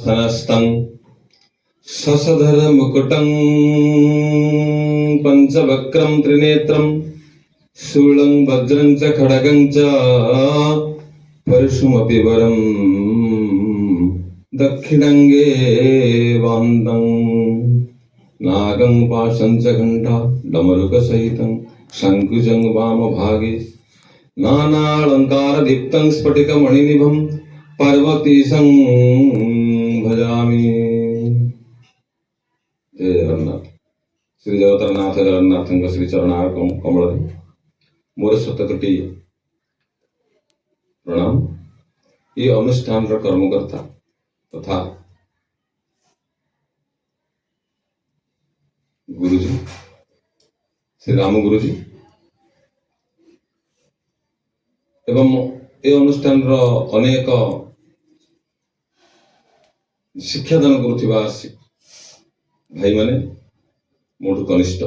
पद्मासनस्थं शशधरमुकुटं पञ्चवक्त्रं त्रिनेत्रं शूलं वज्रं च खड्गं च परशुमपि वरं दक्षिणाङ्गे वहन्तं नागं पाशं च घण्टा डमरुकसहितं शङ्कुजं वामभागे नानालङ्कारदीप्तं स्फटिकमणिनिभं पार्वतीशं भजामि। ଜୟ ଜଗନ୍ନାଥ। ଶ୍ରୀ ଜଗତର ନାଥ ଜଗନ୍ନାଥଙ୍କ ଶ୍ରୀ ଚରଣାର କମଳରେ ମୋର ଶତକୋଟି ପ୍ରଣାମ। ଏ ଅନୁଷ୍ଠାନର କର୍ମକର୍ତ୍ତା ତଥା ଗୁରୁଜୀ ଶ୍ରୀ ରାମ ଗୁରୁଜୀ ଏବଂ ଏ ଅନୁଷ୍ଠାନର ଅନେକ ଶିକ୍ଷାଦାନ କରୁଥିବା ଭାଇମାନେ, ମୋଠୁ କନିଷ୍ଠ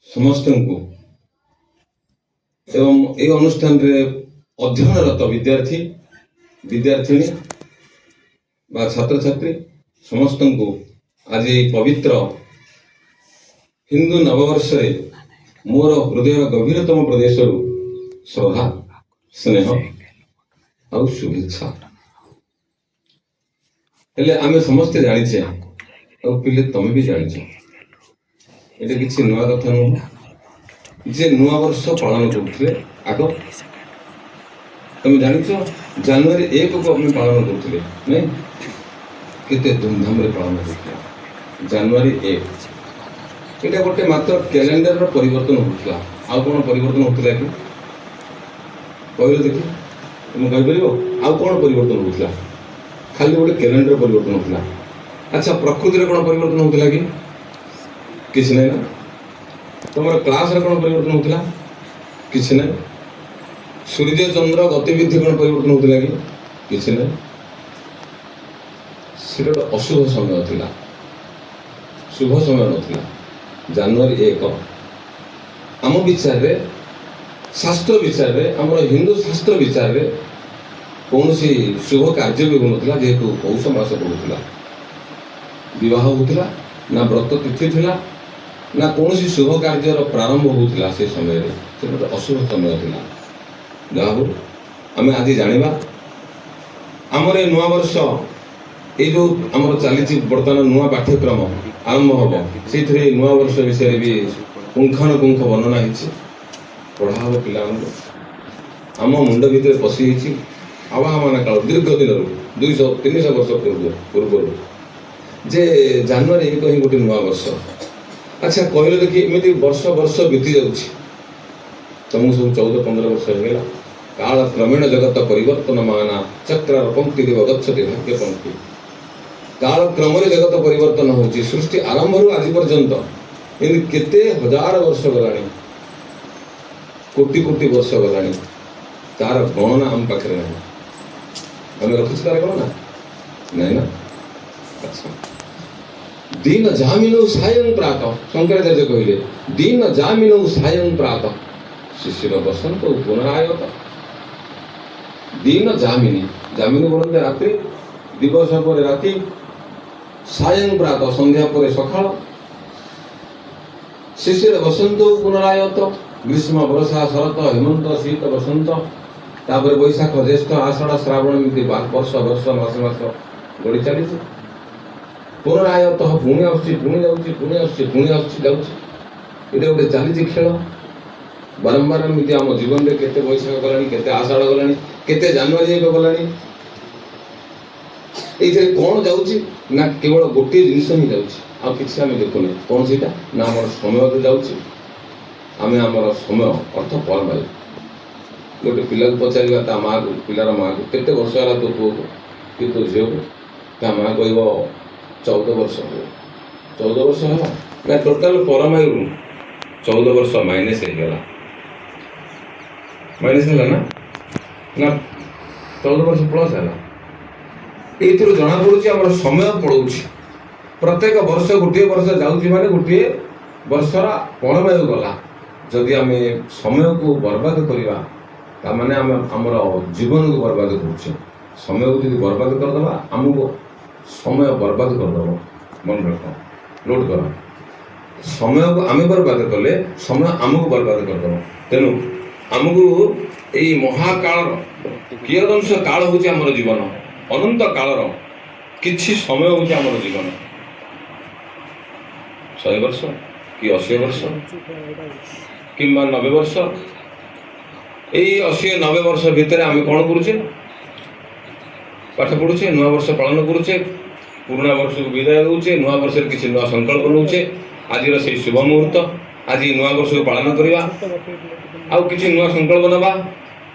ସମସ୍ତଙ୍କୁ ଏବଂ ଏହି ଅନୁଷ୍ଠାନରେ ଅଧ୍ୟୟନରତ ବିଦ୍ୟାର୍ଥୀ, ବିଦ୍ୟାର୍ଥିନୀ ବା ଛାତ୍ରଛାତ୍ରୀ ସମସ୍ତଙ୍କୁ ଆଜି ଏହି ପବିତ୍ର ହିନ୍ଦୁ ନବବର୍ଷରେ ମୋର ହୃଦୟର ଗଭୀରତମ ପ୍ରଦେଶରୁ ଶ୍ରଦ୍ଧା, ସ୍ନେହ ଆଉ ଶୁଭେଚ୍ଛା। ହେଲେ ଆମେ ସମସ୍ତେ ଜାଣିଛେ, ଆଉ ପିଲେ ତମେ ବି ଜାଣିଛ, ଏଇଟା କିଛି ନୂଆ କଥା ନୁହଁ ଯେ ନୂଆ ବର୍ଷ ପାଳନ କରୁଥିଲେ ଆଗ। ତମେ ଜାଣିଛ, ଜାନୁଆରୀ 1କୁ ଆମେ ପାଳନ କରୁଥିଲେ, ନାଇଁ? କେତେ ଧୁମଧାମରେ ପାଳନ କରୁଥିଲେ ଜାନୁଆରୀ 1। ଏଇଟା ଗୋଟେ ମାତ୍ର କ୍ୟାଲେଣ୍ଡରର ପରିବର୍ତ୍ତନ ହଉଥିଲା। ଆଉ କଣ ପରିବର୍ତ୍ତନ ହଉଥିଲା କି? କହିଲ ଦେଖି, ତୁମେ କହିପାରିବ ଆଉ କଣ ପରିବର୍ତ୍ତନ ହଉଥିଲା? ଖାଲି ଗୋଟେ କ୍ୟାଲେଣ୍ଡର ପରିବର୍ତ୍ତନ ହଉଥିଲା। ଆଚ୍ଛା, ପ୍ରକୃତିରେ କଣ ପରିବର୍ତ୍ତନ ହଉଥିଲା କି? କିଛି ନାହିଁ ନା? ତମର କ୍ଲାସରେ କଣ ପରିବର୍ତ୍ତନ ହଉଥିଲା? କିଛି ନାହିଁ। ସୂର୍ଯ୍ୟ ଚନ୍ଦ୍ର ଗତିବିଧି କଣ ପରିବର୍ତ୍ତନ ହଉଥିଲା କି? କିଛି ନାହିଁ। ସେଟା ଗୋଟେ ଅଶୁଭ ସମୟ ଥିଲା, ଶୁଭ ସମୟ ନଥିଲା ଜାନୁଆରୀ 1। ଆମ ବିଚାରରେ, ଶାସ୍ତ୍ର ବିଚାରରେ, ଆମର ହିନ୍ଦୁ ଶାସ୍ତ୍ର ବିଚାରରେ କୌଣସି ଶୁଭ କାର୍ଯ୍ୟ ବି ହେଉନଥିଲା। ଯେହେତୁ ପୌଷ ମାସ ପଡୁଥିଲା, ବିବାହ ହେଉଥିଲା ନା ବ୍ରତ ତିଥି ଥିଲା ନା କୌଣସି ଶୁଭ କାର୍ଯ୍ୟର ପ୍ରାରମ୍ଭ ହେଉଥିଲା ସେ ସମୟରେ। ସେ ଗୋଟେ ଅଶୁଭ ସମୟ ଥିଲା। ଯାହା ହଉ, ଆମେ ଆଜି ଜାଣିବା ଆମର ଏ ନୂଆ ବର୍ଷ, ଏଇ ଯୋଉ ଆମର ଚାଲିଛି ବର୍ତ୍ତମାନ ନୂଆ ପାଠ୍ୟକ୍ରମ ଆରମ୍ଭ ହବ, ସେଇଥିରେ ନୂଆ ବର୍ଷ ବିଷୟରେ ବି ପୁଙ୍ଖାନୁପୁଙ୍ଖ ବର୍ଣ୍ଣନା ହେଇଛି, ପଢା ହବ ପିଲାମାନଙ୍କୁ। ଆମ ମୁଣ୍ଡ ଭିତରେ ପଶିଯାଇଛି ଆବାହମାନ କାଳ, ଦୀର୍ଘ ଦିନରୁ, 200-300 ବର୍ଷ ପୂର୍ବରୁ ଯେ ଜାନୁଆରୀ 1 ହିଁ ଗୋଟେ ନୂଆ ବର୍ଷ। ଆଚ୍ଛା, କହିଲେ ଦେଖି, ଏମିତି ବର୍ଷ ବର୍ଷ ବିତି ଯାଉଛି, ତମକୁ ସବୁ 14-15 ବର୍ଷ ହେଇଗଲା। କାଳ କ୍ରମେଣ ଜଗତ ପରିବର୍ତ୍ତନ ମାନା ଚକ୍ରର ପଙ୍କ୍ତି ଦେବ ଗଚ୍ଛତି ଭାଗ୍ୟ ପଙ୍କ୍ତି। କାଳ କ୍ରମରେ ଜଗତ ପରିବର୍ତ୍ତନ ହଉଛି। ସୃଷ୍ଟି ଆରମ୍ଭରୁ ଆଜି ପର୍ଯ୍ୟନ୍ତ ଏମିତି କେତେ ହଜାର ବର୍ଷ ଗଲାଣି, କୋଟି କୋଟି ବର୍ଷ ଗଲାଣି, ତାର ଗଣନା ଆମ ପାଖରେ ନାହିଁ। ଆମେ ରଖିଛୁ ତାର ଗଣନା? ନାଇଁ ନା? ଆଚ୍ଛା, ଦିନ ଯାମିନୌ ସାୟଂ ପ୍ରାତଃ, ଶଙ୍କରାଚାର୍ଯ୍ୟ କହିଲେ, ଦିନ ଯାମିନୌ ସାୟଂ ପ୍ରାତଃ ଶିଶିର ବସନ୍ତ ପୁନରାୟତ। ଦିନ ଯାମିନୀ, ଯାମିନୀ ବୋଲନ୍ତି ରାତ୍ରି, ଦିବସ ପରେ ରାତି, ସାୟଂ ପ୍ରାତଃ ସନ୍ଧ୍ୟା ପରେ ସକାଳ, ଶିଶିର ବସନ୍ତ ପୁନରାୟତ, ଗ୍ରୀଷ୍ମ, ବର୍ଷା, ଶରତ, ହେମନ୍ତ, ଶୀତ, ବସନ୍ତ, ତାପରେ ବୈଶାଖ, ଜ୍ୟେଷ୍ଠ, ଆଷାଢ଼, ଶ୍ରାବଣ, ଏମିତି ବର୍ଷ ବର୍ଷ ମାସ ମାସ ଗଡ଼ି ଚାଲିଛି। ପୁନରାୟତ, ପୁଣି ଆସୁଛି, ପୁଣି ଯାଉଛି, ପୁଣି ଆସୁଛି, ପୁଣି ଆସୁଛି, ଯାଉଛି। ଏଇଟା ଗୋଟେ ଚାଲିଛି ଖେଳ ବାରମ୍ବାର। ଏମିତି ଆମ ଜୀବନରେ କେତେ ବୈଶାଖ ଗଲାଣି, କେତେ ଆଷାଢ଼ ଗଲାଣି, କେତେ ଜାନୁଆରୀ 1 ଗଲାଣି। ଏଇଥିରେ କଣ ଯାଉଛି ନା କେବଳ ଗୋଟିଏ ଜିନିଷ ହିଁ ଯାଉଛି, ଆଉ କିଛି ଆମେ ଦେଖୁନେ। କଣ ସେଇଟା ନା ଆମର ସମୟ ତ ଯାଉଛି। ଆମେ ଆମର ସମୟ ଅର୍ଥ ପରମାୟୁ। ଗୋଟେ ପିଲାକୁ ପଚାରିବା, ତା ମାଆକୁ, ପିଲାର ମାଆକୁ, କେତେ ବର୍ଷ ହେଲା ତୋ ପୁଅକୁ କି ତୋ ଝିଅକୁ? ତା ମା କହିବ 14 ବର୍ଷ ହେବ। 14 ବର୍ଷ ହେଲା ନା ଟୋଟାଲ ପରମାୟୁ 14 ବର୍ଷ ମାଇନସ୍ ହେଇଗଲା? ମାଇନସ୍ ହେଲା ନା ନା 14 ବର୍ଷ ପ୍ଲସ୍ ହେଲା? ଏଇଥିରୁ ଜଣା ପଡୁଛି ଆମର ସମୟ ପଳଉଛି। ପ୍ରତ୍ୟେକ ବର୍ଷ ଗୋଟିଏ ବର୍ଷ ଯାଉଛି ମାନେ ଗୋଟିଏ ବର୍ଷର ପରମାୟୁ ଗଲା। ଯଦି ଆମେ ସମୟକୁ ବର୍ବାଦ କରିବା, ତାମାନେ ଆମେ ଆମର ଜୀବନକୁ ବର୍ବାଦ କରୁଛେ। ସମୟକୁ ଯଦି ବର୍ବାଦ କରିଦେବା, ଆମକୁ ସମୟ ବର୍ବାଦ କରିଦେବ। ମନେ ରଖ, ନୋଟ୍ କର। ସମୟକୁ ଆମେ ବର୍ବାଦ କଲେ ସମୟ ଆମକୁ ବର୍ବାଦ କରିଦେବ। ତେଣୁ ଆମକୁ ଏଇ ମହାକାଳର କିୟଦଂଶ କାଳ ହେଉଛି ଆମର ଜୀବନ। ଅନନ୍ତ କାଳର କିଛି ସମୟ ହେଉଛି ଆମର ଜୀବନ। 100 ବର୍ଷ କି 80 ବର୍ଷ କିମ୍ବା 90 ବର୍ଷ, ଏଇ 80-90 ବର୍ଷ ଭିତରେ ଆମେ କ'ଣ କରୁଛେ? ପାଠ ପଢୁଛେ, ନୂଆ ବର୍ଷ ପାଳନ କରୁଛେ, ପୁରୁଣା ବର୍ଷକୁ ବିଦାୟ ଦେଉଛେ, ନୂଆ ବର୍ଷରେ କିଛି ନୂଆ ସଂକଳ୍ପ ନେଉଛେ। ଆଜିର ସେଇ ଶୁଭ ମୁହୂର୍ତ୍ତ, ଆଜି ନୂଆ ବର୍ଷକୁ ପାଳନ କରିବା ଆଉ କିଛି ନୂଆ ସଂକଳ୍ପ ନେବା।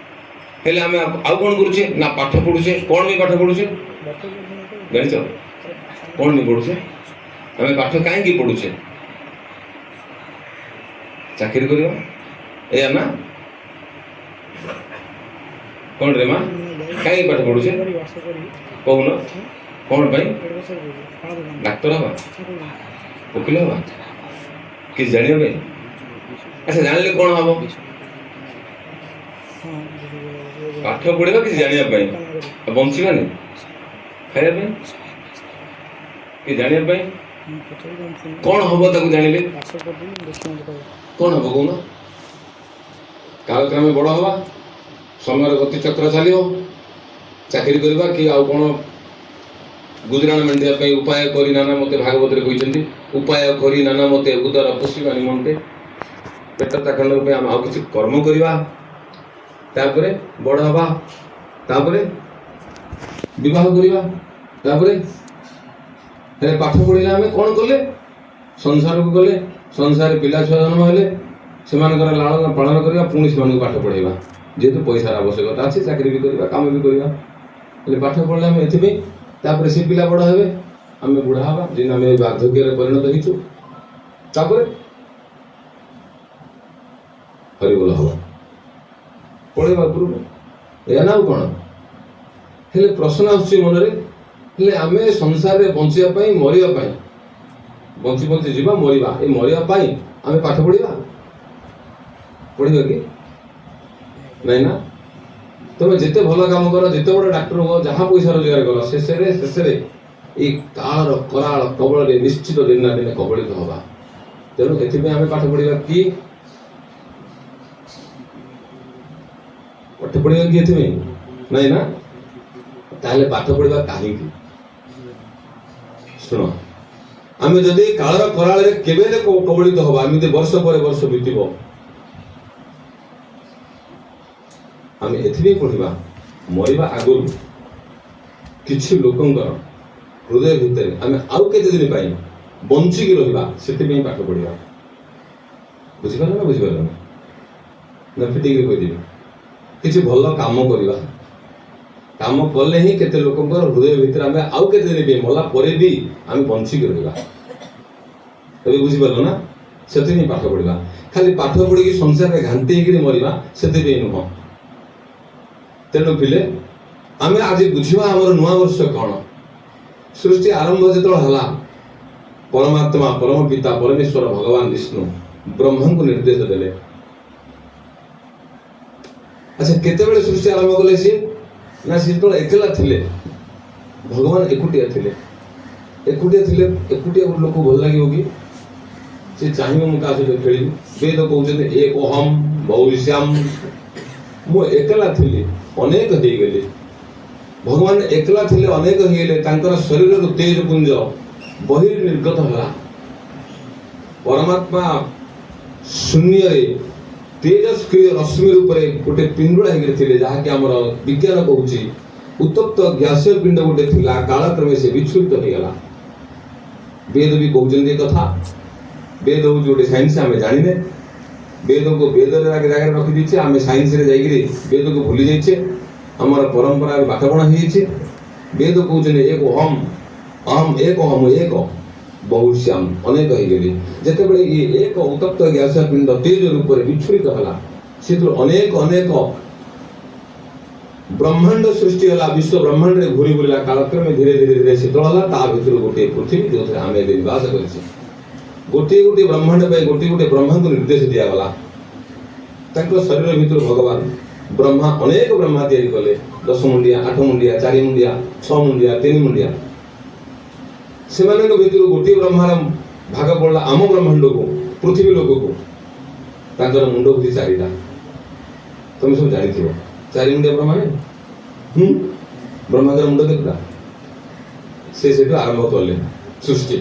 ହେଲେ ଆମେ ଆଉ କ'ଣ କରୁଛେ ନା ପାଠ ପଢୁଛେ। କ'ଣ ବି ପାଠ ପଢୁଛେ ଜାଣିଛ? କ'ଣ ବି ପଢୁଛେ ଆମେ? ପାଠ କାହିଁକି ପଢୁଛେ? ଚାକିରି କରିବା, ଏଇଆ ନା କ'ଣ ରେ ମା? କାହିଁକି ପାଠ ପଢୁଛେ କହୁନ? କ'ଣ ପାଇଁ? ଡାକ୍ତର ହବା, ଓକିଲ ହବା, କିଛି ଜାଣିବା ପାଇଁ? ଆଚ୍ଛା, ଜାଣିଲେ କ'ଣ ହବ? ପାଠ ପଢିବା କିଛି ଜାଣିବା ପାଇଁ, ଆଉ ବଞ୍ଚିବାନି? ଖାଇବା ପାଇଁ କି ଜାଣିବା ପାଇଁ? କ'ଣ ହବ ତାକୁ ଜାଣିଲେ? କ'ଣ ହବ କହୁନ? କାଳକ୍ରମେ ବଡ଼ ହବା, ସମୟର ଗତି ଚକ୍ର ଚାଲିବ, ଚାକିରି କରିବା କି ଆଉ କ'ଣ ଗୁଜୁରାଣ ମେଣ୍ଟିବା ପାଇଁ ଉପାୟ କରି ନାନା ମତେ, ଭାଗବତରେ କହିଛନ୍ତି, ଉପାୟ କରି ନାନା ମତେ ଉଦର ପୋଷିବା ନିମନ୍ତେ, ପେଟ ଚାଖଣ୍ଡ ପାଇଁ ଆମେ ଆଉ କିଛି କର୍ମ କରିବା। ତାପରେ ବଡ଼ ହବା, ତାପରେ ବିବାହ କରିବା, ତାପରେ ହେଲେ ପାଠ ପଢ଼ିଲେ ଆମେ କ'ଣ କଲେ? ସଂସାରକୁ ଗଲେ, ସଂସାରରେ ପିଲା ଛୁଆ ଜନ୍ମ ହେଲେ ସେମାନଙ୍କର ଲାଳନ ପାଳନ କରିବା, ପୁଣି ସେମାନଙ୍କୁ ପାଠ ପଢ଼େଇବା। ଯେହେତୁ ପଇସାର ଆବଶ୍ୟକତା ଅଛି, ଚାକିରି ବି କରିବା, କାମ ବି କରିବା। ହେଲେ ପାଠ ପଢ଼ିଲେ ଆମେ ଏଥିପାଇଁ। ତାପରେ ସେ ପିଲା ବଡ଼ ହେବେ, ଆମେ ବୁଢ଼ା ହେବା, ଯେମିତି ଆମେ ବାର୍ଦ୍ଧକ୍ୟରେ ପରିଣତ ହେଇଛୁ। ତାପରେ ହରିବୋଲ ହବ, ପଳେଇବା ଉପରକୁ। ଏହା ନା ଆଉ କ'ଣ? ହେଲେ ପ୍ରଶ୍ନ ଆସୁଛି ମନରେ, ହେଲେ ଆମେ ସଂସାରରେ ବଞ୍ଚିବା ପାଇଁ, ମରିବା ପାଇଁ, ବଞ୍ଚି ବଞ୍ଚି ଯିବା, ମରିବା, ଏ ମରିବା ପାଇଁ ଆମେ ପାଠ ପଢ଼ିବା? ପଢ଼ିବା କି ନାଇଁ ନା? ତମେ ଯେତେ ଭଲ କାମ କର, ଯେତେ ବଡ଼ ଡାକ୍ତର ହୁଅ, ଯାହା ପଇସା ରୋଜଗାର କର, ଶେଷରେ ଶେଷରେ ଏଇ କାଳର କରାଳ କବଳରେ ନିଶ୍ଚିତ ଦିନ ନା ଦିନେ କବଳିତ ହବା। ତେଣୁ ଏଥିପାଇଁ ଆମେ ପାଠ ପଢ଼ିବା କି? ପାଠ ପଢ଼ିବା କି ଏଥିପାଇଁ? ନାଇଁ ନା? ତାହେଲେ ପାଠ ପଢ଼ିବା କାହିଁକି? ଶୁଣ, ଆମେ ଯଦି କାଳର କରାଳରେ କେବେ ହେଲେ କବଳିତ ହବା, ଏମିତି ବର୍ଷ ପରେ ବର୍ଷ ବିତିବ, ଆମେ ଏଥିପାଇଁ ପଢ଼ିବା, ମରିବା ଆଗରୁ କିଛି ଲୋକଙ୍କର ହୃଦୟ ଭିତରେ ଆମେ ଆଉ କେତେ ଦିନ ପାଇଁ ବଞ୍ଚିକି ରହିବା, ସେଥିପାଇଁ ପାଠ ପଢ଼ିବା। ବୁଝିପାରିଲ ନା ବୁଝିପାରିଲ ନା? ଫିଟିକିରି କହିଦେବି। କିଛି ଭଲ କାମ କରିବା। କାମ କଲେ ହିଁ କେତେ ଲୋକଙ୍କର ହୃଦୟ ଭିତରେ ଆମେ ଆଉ କେତେ ଦିନ ପାଇଁ, ମଲା ପରେ ବି ଆମେ ବଞ୍ଚିକି ରହିବା। ଏବେ ବୁଝିପାରିଲ ନା? ସେଥିପାଇଁ ପାଠ ପଢ଼ିବା। ଖାଲି ପାଠ ପଢ଼ିକି ସଂସାରରେ ଘାଣ୍ଟି ହେଇକିରି ମରିବା, ସେଥିପାଇଁ ନୁହଁ। ତେଣୁ ପିଲେ, ଆମେ ଆଜି ବୁଝିବା ଆମର ନୂଆ ବର୍ଷ କ'ଣ। ସୃଷ୍ଟି ଆରମ୍ଭ ଯେତେବେଳେ ହେଲା, ପରମାତ୍ମା, ପରମ ପିତା, ପରମେଶ୍ୱର ଭଗବାନ ବିଷ୍ଣୁ ବ୍ରହ୍ମାଙ୍କୁ ନିର୍ଦ୍ଦେଶ ଦେଲେ। ଆଚ୍ଛା, କେତେବେଳେ ସୃଷ୍ଟି ଆରମ୍ଭ କଲେ ସିଏ? ନା, ସିଏ ଯେତେବେଳେ ଏକଲା ଥିଲେ, ଭଗବାନ ଏକୁଟିଆ ଥିଲେ। ଏକୁଟିଆ ଥିଲେ, ଏକୁଟିଆ ଗୋଟେ ଲୋକକୁ ଭଲ ଲାଗିବ କି? ସେ ଚାହିଁବ ମୁଁ କାହା ସହିତ ଖେଳିବି? ବେଦ କହୁଛନ୍ତି, ଏକୋହମ୍ ବହୁଶ୍ୟାମ। ମୁଁ ଏକଲା ଥିଲି, ଅନେକ ହେଇଗଲି। ଭଗବାନ ଏକଲା ଥିଲେ, ଅନେକ ହେଇଗଲେ। ତାଙ୍କର ଶରୀରରୁ ତେଜ ପୁଞ୍ଜ ବହିର୍ନିର୍ଗତ ହେଲା। ପରମାତ୍ମା ଶୂନ୍ୟରେ ତେଜସ୍କ୍ରିୟ ରଶ୍ମି ରୂପରେ ଗୋଟେ ପିଣ୍ଡୁଳା ହେଇକରି ଥିଲେ, ଯାହାକି ଆମର ବିଜ୍ଞାନ କହୁଛି ଉତ୍ତପ୍ତ ଗ୍ୟାସୀୟ ପିଣ୍ଡ ଗୋଟେ ଥିଲା। କାଳକ୍ରମେ ସେ ବିଚ୍ଛୁରିତ ହେଇଗଲା। ବେଦ ବି କହୁଛନ୍ତି ଏ କଥା। ବେଦ ହଉଛି ଗୋଟେ ସାଇନ୍ସ, ଆମେ ଜାଣିନେ। ବେଦକୁ ବେଦରେ ଜାଗାରେ ରଖିଦେଇଛେ, ଆମେ ସାଇନ୍ସରେ ଯାଇକିରି ବେଦକୁ ଭୁଲି ଯାଇଛେ। ଆମର ପରମ୍ପରାରେ ବାଟବଣା ହେଇଯାଇଛି। ବେଦ କହୁଛନ୍ତି, ଏକ ଅହମ୍, ଅହମ୍ ଏକ, ଅହମ୍ ଏକ, ବହୁଶ୍ୟାମ, ଅନେକ ହେଇଗଲି। ଯେତେବେଳେ ଇଏ ଏକ ଉତ୍ତପ୍ତ ଗ୍ୟାସ ପିଣ୍ଡ ତେଜ ରୂପରେ ବିଚ୍ଛୁରିତ ହେଲା, ସେଥିରୁ ଅନେକ ଅନେକ ବ୍ରହ୍ମାଣ୍ଡ ସୃଷ୍ଟି ହେଲା। ବିଶ୍ୱ ବ୍ରହ୍ମାଣ୍ଡରେ ଘୁରି ବୁଲିଲା। କାଳକ୍ରମେ ଧୀରେ ଧୀରେ ଧୀରେ ଶୀତଳ ହେଲା। ତା ଭିତରୁ ଗୋଟିଏ ପୃଥିବୀ, ଯେଉଁଥିରେ ଆମେ ଏବେ ନିବାସ କରିଛେ। ଗୋଟିଏ ଗୋଟିଏ ବ୍ରହ୍ମାଣ୍ଡ ପାଇଁ ଗୋଟିଏ ଗୋଟିଏ ବ୍ରହ୍ମାଙ୍କୁ ନିର୍ଦ୍ଦେଶ ଦିଆଗଲା। ତାଙ୍କ ଶରୀର ଭିତରୁ ଭଗବାନ ବ୍ରହ୍ମା ଅନେକ ବ୍ରହ୍ମା ତିଆରି କଲେ, 10 ମୁଣ୍ଡିଆ, 8 ମୁଣ୍ଡିଆ, 4 ମୁଣ୍ଡିଆ, 6 ମୁଣ୍ଡିଆ, 3 ମୁଣ୍ଡିଆ। ସେମାନଙ୍କ ଭିତରୁ ଗୋଟିଏ ବ୍ରହ୍ମାର ଭାଗ ପଡ଼ିଲା ଆମ ବ୍ରହ୍ମାଣ୍ଡକୁ, ପୃଥିବୀ ଲୋକକୁ। ତାଙ୍କର ମୁଣ୍ଡ ହେଉଛି 4ଟା। ତମେ ସବୁ ଜାଣିଥିବ 4 ମୁଣ୍ଡିଆ ବ୍ରହ୍ମା ନାଇଁ? ବ୍ରହ୍ମାଙ୍କର ମୁଣ୍ଡ କେତେଟା? ସେ ସେଠୁ ଆରମ୍ଭ କଲେ ସୃଷ୍ଟି।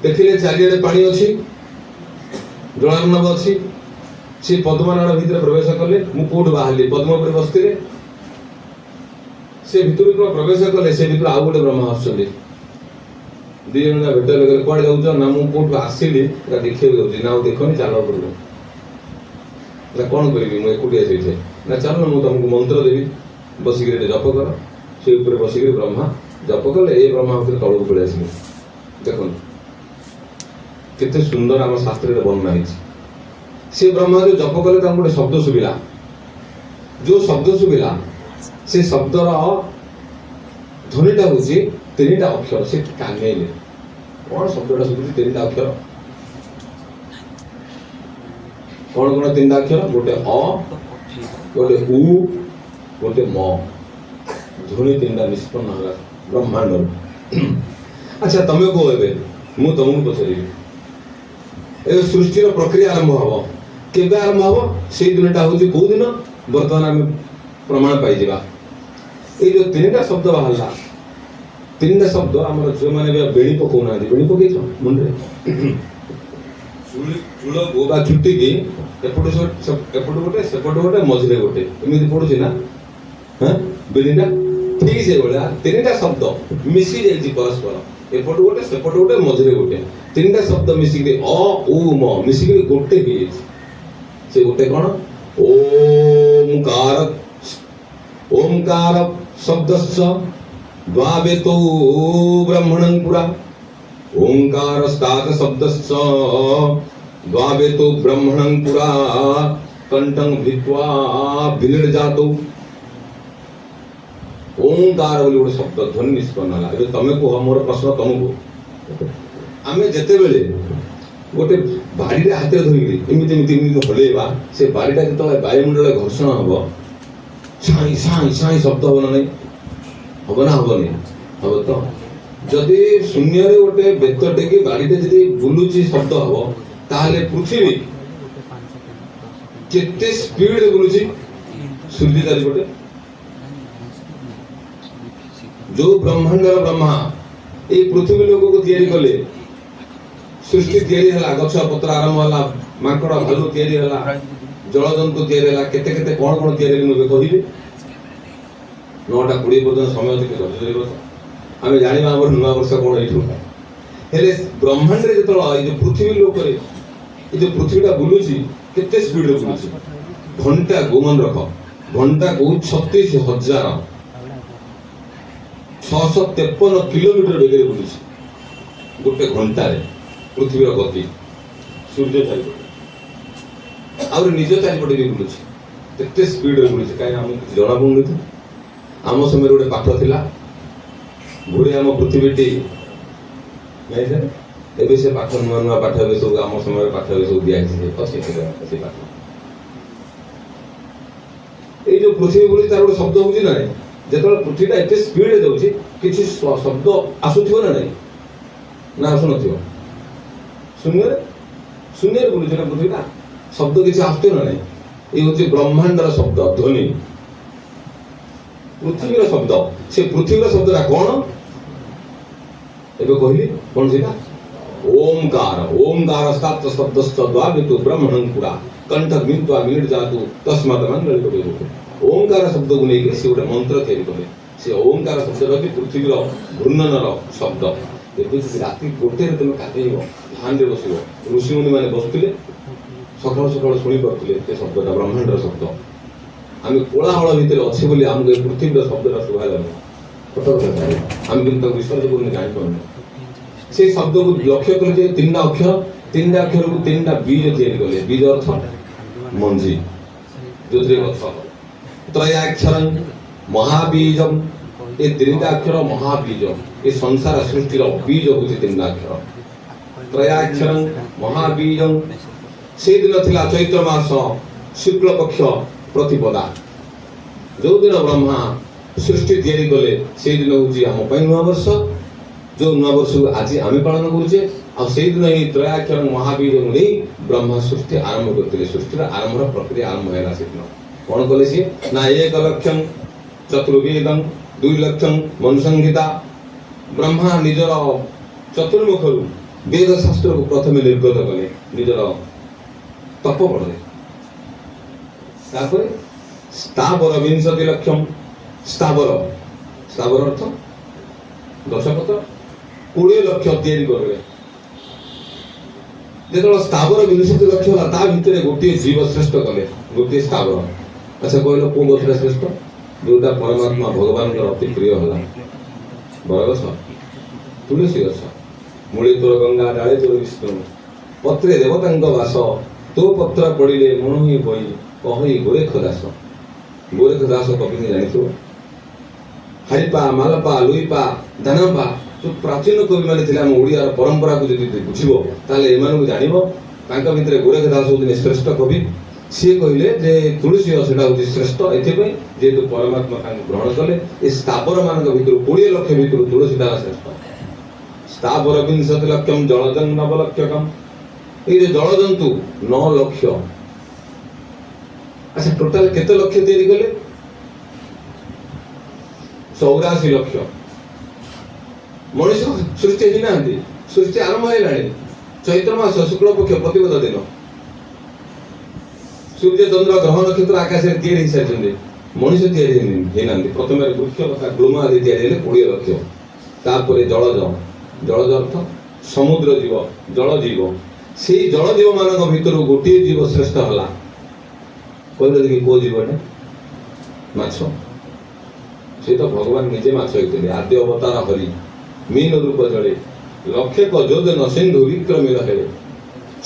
ଦେଖିଲେ ଚାରିଆଡ଼େ ପାଣି ଅଛି, ଜଳାର୍ଣ୍ଣବ ଅଛି। ସେ ପଦ୍ମନାଡ଼ ଭିତରେ ପ୍ରବେଶ କଲେ। ମୁଁ କୋଉଠୁ ବାହାରିଲି? ପଦ୍ମ ଉପରେ ବସିଥିଲେ। ସେ ଭିତରୁ ଯେତେବେଳେ ପ୍ରବେଶ କଲେ, ସେ ଭିତରୁ ଆଉ ଗୋଟେ ବ୍ରହ୍ମା ଆସୁଛନ୍ତି। ଦି ଜଣ ଯାକ ଭେଟ ହେଲେ। କହିଲେ, କୁଆଡେ ଯାଉଛ? ନା, ମୁଁ କୋଉଠୁ ଆସିଲି ସେଟା ଦେଖିବାକୁ ଯାଉଛି। ନା, ଆଉ ଦେଖନି, ଚାଲ ଉପରକୁ। ନା, କଣ କରିବି, ମୁଁ ଏକୁଟିଆ ସେଇଠି। ନା, ଚାଲ, ମୁଁ ତମକୁ ମନ୍ତ୍ର ଦେବି, ବସିକିରି ଏଠି ଜପ କର। ସେ ଉପରେ ବସିକିରି ବ୍ରହ୍ମା ଜପ କଲେ। ଏ ବ୍ରହ୍ମା ଭିତରେ ତଳକୁ ପଳେଇ ଆସିଲେ। ଦେଖନ୍ତୁ କେତେ ସୁନ୍ଦର ଆମ ଶାସ୍ତ୍ରରେ ବର୍ଣ୍ଣନା ହେଇଛି। ସେ ବ୍ରହ୍ମା ଯୋଉ ଜପ କଲେ, ତାଙ୍କୁ ଗୋଟେ ଶବ୍ଦ ଶୁଭିଲା। ଯୋଉ ଶବ୍ଦ ଶୁଭିଲା, ସେ ଶବ୍ଦର ଧ୍ୱନିଟା ହଉଛି 3ଟା ଅକ୍ଷର। ସେ କାନେଇଲେ, କଣ ଶବ୍ଦଟା ଶୁଭୁଛି? 3ଟା ଅକ୍ଷର। କଣ କଣ 3ଟା ଅକ୍ଷର? ଗୋଟେ ଅ, ଗୋଟେ ଉ, ଗୋଟେ ମ। ଧ୍ୱନି 3ଟା ନିଷ୍ପନ୍ନ ହେଲା ବ୍ରହ୍ମାଣ୍ଡରୁ। ଆଚ୍ଛା, ତମେ କୁହ, ଏବେ ମୁଁ ତମକୁ ପଚାରିବି, ଏବେ ସୃଷ୍ଟିର ପ୍ରକ୍ରିୟା ଆରମ୍ଭ ହବ। କେବେ ଆରମ୍ଭ ହବ? ସେଇ ଦିନଟା ହଉଛି କୋଉ ଦିନ? ବର୍ତ୍ତମାନ ଆମେ ପ୍ରମାଣ ପାଇଯିବା। ଏଇ ଯୋଉ 3ଟା ଶବ୍ଦ ବାହାରିଲା, 3ଟା ଶବ୍ଦ, ଆମର ଝିଅମାନେ ବି ଆଉ ବେଣୀ ପକଉନାହାନ୍ତି। ବେଣୀ ପକେଇଛ ମୁଣ୍ଡରେ? ଚୂଳକୁ ବା ଚୁଟିକି ଏପଟୁ ଏପଟୁ ଗୋଟେ, ସେପଟୁ ଗୋଟେ, ମଝିରେ ଗୋଟେ, ଏମିତି ପଡୁଛି ନା? ହଁ, ବେଣୀଟା ଠିକ ସେଇଭଳିଆ 3ଟା ଶବ୍ଦ ମିଶି ଯାଇଛି ପରସ୍ପର। ଏପଟୁ ଗୋଟେ, ସେପଟୁ ଗୋଟେ, ମଝିରେ ଗୋଟେ, 3ଟା ଶବ୍ଦ ମିଶିକିରି ଅ ଉ ମ ମିଶିକିରି ଗୋଟେ ହେଇଯାଇଛି। ସେ ଗୋଟେ କଣ? ଓମକାର। ଓମକାର ଶବ୍ଦଶ୍ଚ ଦ୍ୱାବେତୌ ବ୍ରହ୍ମଣଂ ପୁରା। ଓଙ୍କାର ସ୍ତାତ ଶବ୍ଦଶ୍ଚ ଦ୍ୱାବେତୌ ବ୍ରହ୍ମଣଂ ପୁରା କଣ୍ଠଂ ଭିତ୍ୱା ବିନିର୍ଜାତୌ। ଓଙ୍କାର ବୋଲି ଗୋଟେ ଶବ୍ଦ ଧ୍ୱନି ନିଷ୍ପନ୍ନ ହେଲା। ଏବେ ତମେ କୁହ, ମୋର ପ୍ରଶ୍ନ ତମକୁ, ଆମେ ଯେତେବେଳେ ଗୋଟେ ବାଡ଼ିରେ ହାତରେ ଧରିକିରି ଏମିତି ଏମିତି ଏମିତି ହଲେଇବା, ସେ ବାଡ଼ିଟା ଯେତେବେଳେ ବାୟୁମଣ୍ଡଳରେ ଘର୍ଷଣ ହବ, ସାଇଁ ସାଇଁ ସାଇଁ ଶବ୍ଦ ହବ ନା ନାଇଁ? ହବ ନା ହବନି? ହବ ତ? ଯଦି ଶୂନ୍ୟରେ ଗୋଟେ ବେତ ଟେକି ବାଡ଼ିଟା ଯଦି ବୁଲୁଛି ଶବ୍ଦ ହବ, ତାହେଲେ ପୃଥିବୀ କେତେ ସ୍ପିଡରେ ବୁଲୁଛି ସୂର୍ଯ୍ୟ ଚାରିପଟେ? ଯୋଉ ବ୍ରହ୍ମାଣ୍ଡର ବ୍ରହ୍ମା ଏଇ ପୃଥିବୀ ଲୋକକୁ ତିଆରି କଲେ, ସୃଷ୍ଟି ତିଆରି ହେଲା, ଗଛ ପତ୍ର ଆରମ୍ଭ ହେଲା, ମାଙ୍କଡ ଭାଲୁ ତିଆରି ହେଲା, ଜଳଜନ୍ତୁ ତିଆରି ହେଲା, କେତେ କେତେ କଣ କଣ ତିଆରି ହେଲା, ମୁଁ ଏବେ କହିବି। 9:20 ପର୍ଯ୍ୟନ୍ତ ସମୟ ଅଛି, ଧୈର୍ଯ୍ୟ ଧରିବ। ଆମେ ଜାଣିବା ଆମର ନୂଆ ବର୍ଷ କଣ ଏଇଠୁ। ହେଲେ ବ୍ରହ୍ମାଣ୍ଡରେ ଯେତେବେଳେ ଏଇ ଯୋଉ ପୃଥିବୀ ଲୋକରେ ଏଇ ଯୋଉ ପୃଥିବୀଟା ବୁଲୁଛି, କେତେ ସ୍ପିଡରେ ବୁଲୁଛି? ଘଣ୍ଟାକୁ, ମନେ ରଖ, ଘଣ୍ଟାକୁ 36,653 କିଲୋମିଟର ବେଗରେ ବୁଲୁଛି ଗୋଟେ ଘଣ୍ଟାରେ ପୃଥିବୀର ଗତି ସୂର୍ଯ୍ୟ ଚାରିପଟେ, ଆହୁରି ନିଜ ଚାରିପଟେ ବି ବୁଲୁଛି। କେତେ ସ୍ପିଡରେ ବୁଲୁଛି, କାହିଁକି ଆମକୁ କିଛି ଜଣା ପଡୁନି ତ। ଆମ ସମୟରେ ଗୋଟେ ପାଠ ଥିଲା, ଘୁରେ ଆମ ପୃଥିବୀଟି, ନାଇଁ ସାର୍? ଏବେ ସେ ପାଠ ନୂଆ ନୂଆ ପାଠ ଏବେ ସବୁ, ଆମ ସମୟରେ ପାଠ ଏବେ ସବୁ ଦିଆହେଇଛି, ଅଛି ସେ ପାଠ। ଏଇ ଯୋଉ ପୃଥିବୀ ବୁଲୁଛି, ତାର ଗୋଟେ ଶବ୍ଦ ହଉଛି ନା ନାଇଁ? ଯେତେବେଳେ ପୃଥିବୀଟା ଏତେ ସ୍ପିଡରେ ଯାଉଛି, କିଛି ଶବ୍ଦ ଆସୁଥିବ ନା ନାଇଁ? ନା ଆସୁନଥିବ? ଶୂନ୍ୟରେ ଶୂନ୍ୟରେ ବୁଲୁଛି ନା ପୃଥିବୀଟା, ଶବ୍ଦ କିଛି ଆସୁଥିବ ନା ନାଇଁ? ଏଇ ହଉଛି ବ୍ରହ୍ମାଣ୍ଡର ଶବ୍ଦ ଧ୍ୱନି, ପୃଥିବୀର ଶବ୍ଦ। ସେ ପୃଥିବୀର ଶବ୍ଦଟା କଣ ଏବେ କହିଲି? କଣ ସେଇଟା? ଓମକାର। ଓମକାର ସ୍ତାତ ଶବ୍ଦଶ୍ଚ ଦ୍ୱାବିତୁ ବ୍ରହ୍ମଣଂ ପୁରା କଣ୍ଠ ବିନ୍ତ୍ୱା ବିନିର୍ଜାତୁ ତସ୍ମାତ୍ ମାଙ୍ଗଳିକ ବେଦୁ। ଓଙ୍କାର ଶବ୍ଦକୁ ନେଇକି ସେ ଗୋଟେ ମନ୍ତ୍ର ତିଆରି କଲେ। ସେ ଓଙ୍କାର ଶବ୍ଦଟା ହଉଛି ପୃଥିବୀର ଘୂର୍ଣ୍ଣନର ଶବ୍ଦ। ଏବେ ଯଦି ରାତି 1ରେ ତମେ ଗାଧେଇବ, ଧ୍ୟାନରେ ବସିବ, ଋଷିମୁନି ମାନେ ବସୁଥିଲେ, ସକାଳୁ ସକାଳୁ ଶୁଣି ପାରୁଥିଲେ ସେ ଶବ୍ଦଟା, ବ୍ରହ୍ମାଣ୍ଡର ଶବ୍ଦ। ଆମେ କୋଳାହଳ ଭିତରେ ଅଛେ ବୋଲି ଆମକୁ ଏ ପୃଥିବୀର ଶବ୍ଦଟା ଶୁଭା ଯାଉନି। ସତ କଥା ସାହେବ, ଆମେ କିନ୍ତୁ ତାକୁ ବିଶ୍ୱାସ କରୁନି, ଜାଣିପାରୁନି। ସେଇ ଶବ୍ଦକୁ ଲକ୍ଷ୍ୟ କଲେ ଯେ 3ଟା ଅକ୍ଷର, 3ଟା ଅକ୍ଷରକୁ 3ଟା ବୀଜ ତିଆରି କଲେ। ବୀଜ ଅର୍ଥ ମଞ୍ଜି, ଯୋଉଥିରେ ଗଛ ହବ। ତ୍ରୟାକ୍ଷରଂ ମହାବୀଜಂ, ଏ 3ଟା ଅକ୍ଷର ମହାବୀଜ। ଏ ସଂସାର ସୃଷ୍ଟିର ବୀଜ ହଉଛି 3ଟା ଅକ୍ଷର, ତ୍ରୟାକ୍ଷରଂ ମହାବୀଜଂ। ସେଇଦିନ ଥିଲା ଚୈତ୍ର ମାସ। ଶୁକ୍ଳପକ୍ଷ ପ୍ରତିପଦା। ଯୋଉଦିନ ବ୍ରହ୍ମା ସୃଷ୍ଟି ତିଆରି କଲେ, ସେଇଦିନ ହଉଛି ଆମ ପାଇଁ ନୂଆ ବର୍ଷ, ଯୋଉ ନୂଆ ବର୍ଷକୁ ଆଜି ଆମେ ପାଳନ କରୁଛେ। ଆଉ ସେଇଦିନ ହିଁ ତ୍ରୟାକ୍ଷର ମହାବୀରଙ୍କୁ ନେଇ ବ୍ରହ୍ମା ସୃଷ୍ଟି ଆରମ୍ଭ କରିଥିଲେ। ସୃଷ୍ଟିର ଆରମ୍ଭର ପ୍ରକ୍ରିୟା ଆରମ୍ଭ ହେଲା ସେଦିନ। କଣ କଲେ ସିଏ ନା, 1 ଲକ୍ଷଂ ଚତୁର୍ବେଦଂ 2 ଲକ୍ଷଂ ମନୁସଂହିତା। ବ୍ରହ୍ମା ନିଜର ଚତୁର୍ମୁଖରୁ ବେଦ ଶାସ୍ତ୍ରକୁ ପ୍ରଥମେ ନିର୍ଗତ କଲେ ନିଜର ତପ ବଳରେ। ତାପରେ ସ୍ଥାବର 20 ଲକ୍ଷମ ସ୍ଥାବର, ସ୍ଥାବର ଅର୍ଥ ଗଛପତ୍ର, 20 ଲକ୍ଷ ତିଆରି କରିଲେ। ଯେତେବେଳେ ସ୍ଥାବର 20 ଲକ୍ଷ ହେଲା, ତା ଭିତରେ ଗୋଟିଏ ଜୀବ ଶ୍ରେଷ୍ଠ କଲେ, ଗୋଟିଏ ସ୍ଥାବର। ଆଚ୍ଛା କହିଲ, କୋଉ ଗଛଟା ଶ୍ରେଷ୍ଠ, ଯୋଉଟା ପରମାତ୍ମା ଭଗବାନଙ୍କର ଅତି ପ୍ରିୟ ହେଲା? ବରଗଛ, ତୁଳସୀ ଗଛ। ମୂଳେ ତୋର ଗଙ୍ଗା, ଡାଳେ ତୋର ବିଷ୍ଣୁ, ପତ୍ରେ ଦେବତାଙ୍କ ବାସ, ତୋ ପତ୍ର ପଡ଼ିଲେ ମଣୋହି ବଇ, କହଇ ଗୋରେଖ ଦାସ। ଗୋରେଖ ଦାସ କବିଙ୍କୁ ଜାଣିଥିବ। ହାରିପା, ମାଲପା, ଲୁଇପା, ଦାନପା, ଯୋଉ ପ୍ରାଚୀନ କବିମାନେ ଥିଲେ, ଆମ ଓଡ଼ିଆର ପରମ୍ପରାକୁ ଯଦି ବୁଝିବ, ତାହେଲେ ଏମାନଙ୍କୁ ଜାଣିବ। ତାଙ୍କ ଭିତରେ ଗୋରେଖ ଦାସ ହଉଛନ୍ତି ଶ୍ରେଷ୍ଠ କବି। ସିଏ କହିଲେ ଯେ ତୁଳସୀ ଗଛଟା ହଉଛି ଶ୍ରେଷ୍ଠ, ଏଥିପାଇଁ ଯେହେତୁ ପରମାତ୍ମା ତାଙ୍କୁ ଗ୍ରହଣ କଲେ। ଏ ସ୍ଥାବର ମାନଙ୍କ ଭିତରୁ, 20 ଲକ୍ଷ ଭିତରୁ ତୁଳସୀ ତାର ଶ୍ରେଷ୍ଠ। ସ୍ଥାବର 20 ଲକ୍ଷମ ଜଳଜଂ 9 ଲକ୍ଷକମ। ଏଇ ଯୋଉ ଜଳଜନ୍ତୁ 9 ଲକ୍ଷ। ଆଚ୍ଛା, ଟୋଟାଲ କେତେ ଲକ୍ଷ ତିଆରି କଲେ? 84 ଲକ୍ଷ। ମଣିଷ ସୃଷ୍ଟି ହେଇନାହାନ୍ତି, ସୃଷ୍ଟି ଆରମ୍ଭ ହେଲାଣି। ଚୈତ୍ର ମାସ ଶୁକ୍ଳ ପକ୍ଷ ପ୍ରତିପଦ ଦିନ ସୂର୍ଯ୍ୟ, ଚନ୍ଦ୍ର, ଗ୍ରହ, ନକ୍ଷତ୍ର ଆକାଶରେ ତିଆରି ହେଇସାରିଛନ୍ତି, ମଣିଷ ତିଆରି ହେଇନାହାନ୍ତି। ପ୍ରଥମେ ବୃକ୍ଷ ଲତା ଗୁଳ୍ମ ଆଦି ତିଆରି ହେଲେ 20 ଲକ୍ଷ। ତାପରେ ଜଳଜ, ଜଳଜ ଅର୍ଥ ସମୁଦ୍ର ଜୀବ, ଜଳ ଜୀବ। ସେଇ ଜଳ ଜୀବ ମାନଙ୍କ ଭିତରୁ ଗୋଟିଏ ଜୀବ ଶ୍ରେଷ୍ଠ ହେଲା। କହିଲେ ଦେଖି, କୋଉ ଜୀବଟା? ମାଛ। ସେ ତ ଭଗବାନ ନିଜେ ମାଛ ହେଇଥିଲେ। ଆଦ୍ୟ ଅବତାର ହରି ମୀନ ରୂପ ଜଳେ, ଲକ୍ଷେକ ଯୋଜନ ସିନ୍ଧୁ ବିକ୍ରମୀ ରହେ,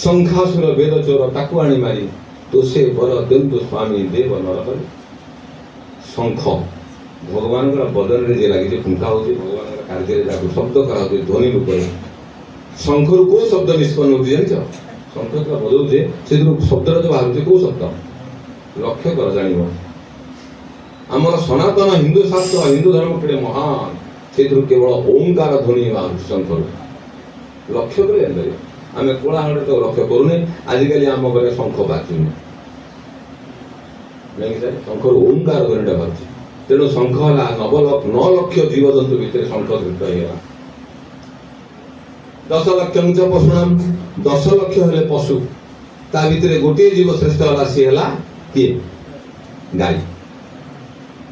ଶଙ୍ଖାସୁର ବେଦ ଚୋର ତାକୁ ଆଣି ମାରି, ତୋଷେ ବର ଦନ୍ତୁ ସ୍ୱାମୀ ଦେବ ନରହରି। ଶଙ୍ଖ ଭଗବାନଙ୍କର ବଦନରେ ଯିଏ ଲାଗିଛି, ଫୁଙ୍କା ହଉଛି ଭଗବାନଙ୍କର କାର୍ଯ୍ୟରେ, ଯାହାକୁ ଶବ୍ଦ କରାହଉଛି ଧ୍ୱନି ରୂପରେ। ଶଙ୍ଖରୁ କୋଉ ଶବ୍ଦ ନିଷ୍ପନ୍ନ ହଉଛି ଜାଣିଛ? ଶଙ୍ଖ ଯେତେବେଳେ ବଜାଉଛେ, ସେଥିରୁ ଶବ୍ଦଟା ଯୋଉ ବାହାରୁଛି, କୋଉ ଶବ୍ଦ? ଲକ୍ଷ୍ୟ କର, ଜାଣିବ। ଆମର ସନାତନ ହିନ୍ଦୁ ଶାସ୍ତ୍ର, ହିନ୍ଦୁ ଧର୍ମ କେଡ଼େ ମହାନ। ସେଥିରୁ କେବଳ ଓଙ୍କାର ଧ୍ୱନି ବାହାରୁଛି ଶଙ୍ଖରୁ। ଲକ୍ଷ୍ୟ କଲେ ଜାଣିପାରିବ। ଆମେ କୋଳାହଳରେ ତ ଲକ୍ଷ୍ୟ କରୁନେ। ଆଜିକାଲି ଆମ ଘରେ ଶଙ୍ଖ ବାଜୁନି। ନାଇଁ ସାର୍, ଶଙ୍ଖରୁ ଓଙ୍କାର ଧ୍ୱନିଟା ବାହାରୁଛି। ତେଣୁ ଶଙ୍ଖ ହେଲା 9 ଲକ୍ଷ ଜୀବଜନ୍ତୁ ଭିତରେ ଶଙ୍ଖ ଶ୍ରେଷ୍ଠ ହେଇଗଲା। 10 ଲକ୍ଷ ପଶୁଣାମ, 10 ଲକ୍ଷ ହେଲେ ପଶୁ, ତା ଭିତରେ ଗୋଟିଏ ଜୀବ ଶ୍ରେଷ୍ଠ ହେଲା। ସିଏ ହେଲା କିଏ? ଗାଈ।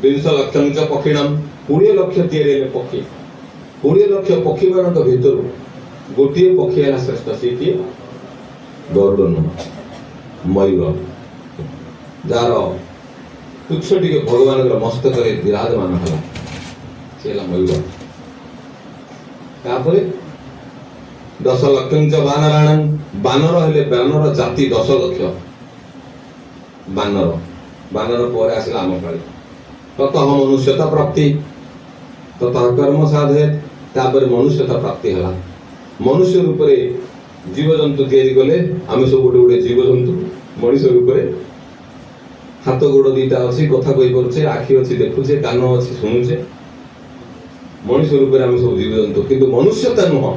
20 ଲକ୍ଷ ପକ୍ଷିଣମ, 20 ଲକ୍ଷ ତିଆରି ହେଲେ ପକ୍ଷୀ। 20 ଲକ୍ଷ ପକ୍ଷୀମାନଙ୍କ ଭିତରୁ ଗୋଟିଏ ପକ୍ଷୀ ହେଲା ଶ୍ରେଷ୍ଠ। ସିଏ କିଏ? ଗରୁଡ଼ ନୁହଁ, ମୟୂର, ଯାହାର ପୁଚ୍ଛ ଟିକେ ଭଗବାନଙ୍କର ମସ୍ତକରେ ବିରାଜମାନ ହେଲା, ସେ ହେଲା ମୟୂର। ତାପରେ 10 ଲକ୍ଷ ବାନରାଣ, ବାନର ହେଲେ ବାନର ଜାତି 10 ଲକ୍ଷ ବାନର। ବାନର ପରେ ଆସିଲା ଆମ ପାଳି। ତତଃ ମନୁଷ୍ୟତା ପ୍ରାପ୍ତି, ତତଃ କର୍ମ ସାଧେ। ତାପରେ ମନୁଷ୍ୟତା ପ୍ରାପ୍ତି ହେଲା। ମନୁଷ୍ୟ ରୂପରେ ଜୀବଜନ୍ତୁ ତିଆରି କଲେ। ଆମେ ସବୁ ଗୋଟେ ଗୋଟେ ଜୀବଜନ୍ତୁ ମଣିଷ ରୂପରେ। ହାତ ଗୋଡ଼ ଦିଟା ଅଛି, କଥା କହିପାରୁଛେ, ଆଖି ଅଛି ଦେଖୁଛେ, କାନ ଅଛି ଶୁଣୁଛେ। ମଣିଷ ରୂପରେ ଆମେ ସବୁ ଜୀବଜନ୍ତୁ, କିନ୍ତୁ ମନୁଷ୍ୟତା ନୁହଁ।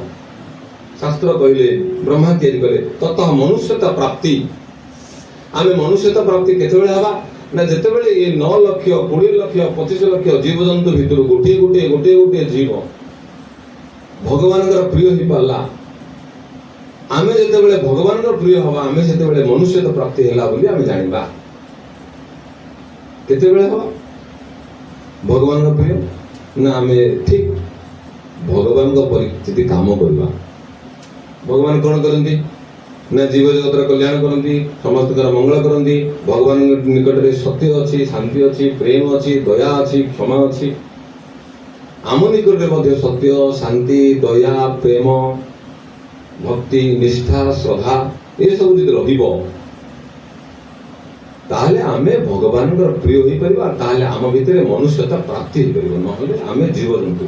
ଶାସ୍ତ୍ର କହିଲେ, ବ୍ରହ୍ମା ତିଆରି କଲେ, ତତଃ ମନୁଷ୍ୟତା ପ୍ରାପ୍ତି। ଆମେ ମନୁଷ୍ୟତା ପ୍ରାପ୍ତି କେତେବେଳେ ହେବା ନା, ଯେତେବେଳେ ଏ 9 ଲକ୍ଷ, 20 ଲକ୍ଷ, 25 ଲକ୍ଷ ଜୀବଜନ୍ତୁ ଭିତରୁ ଗୋଟିଏ ଗୋଟିଏ ଗୋଟିଏ ଗୋଟିଏ ଜୀବ ଭଗବାନଙ୍କର ପ୍ରିୟ ହେଇପାରିଲା। ଆମେ ଯେତେବେଳେ ଭଗବାନଙ୍କର ପ୍ରିୟ ହବା, ଆମେ ସେତେବେଳେ ମନୁଷ୍ୟତା ପ୍ରାପ୍ତି ହେଲା ବୋଲି ଆମେ ଜାଣିବା। କେତେବେଳେ ହବା ଭଗବାନଙ୍କ ପ୍ରିୟ ନା, ଆମେ ଠିକ ଭଗବାନଙ୍କ ପରି ଯଦି କାମ କରିବା। ଭଗବାନ କଣ କରନ୍ତି ନା, ଜୀବ ଜଗତର କଲ୍ୟାଣ କରନ୍ତି, ସମସ୍ତଙ୍କର ମଙ୍ଗଳ କରନ୍ତି। ଭଗବାନଙ୍କ ନିକଟରେ ସତ୍ୟ ଅଛି, ଶାନ୍ତି ଅଛି, ପ୍ରେମ ଅଛି, ଦୟା ଅଛି, କ୍ଷମା ଅଛି। ଆମ ନିକଟରେ ମଧ୍ୟ ସତ୍ୟ, ଶାନ୍ତି, ଦୟା, ପ୍ରେମ, ଭକ୍ତି, ନିଷ୍ଠା, ଶ୍ରଦ୍ଧା ଏସବୁ ଯଦି ରହିବ, ତାହେଲେ ଆମେ ଭଗବାନଙ୍କର ପ୍ରିୟ ହେଇପାରିବା। ତାହେଲେ ଆମ ଭିତରେ ମନୁଷ୍ୟତା ପ୍ରାପ୍ତି ହେଇପାରିବ। ନହେଲେ ଆମେ ଜୀବଜନ୍ତୁ।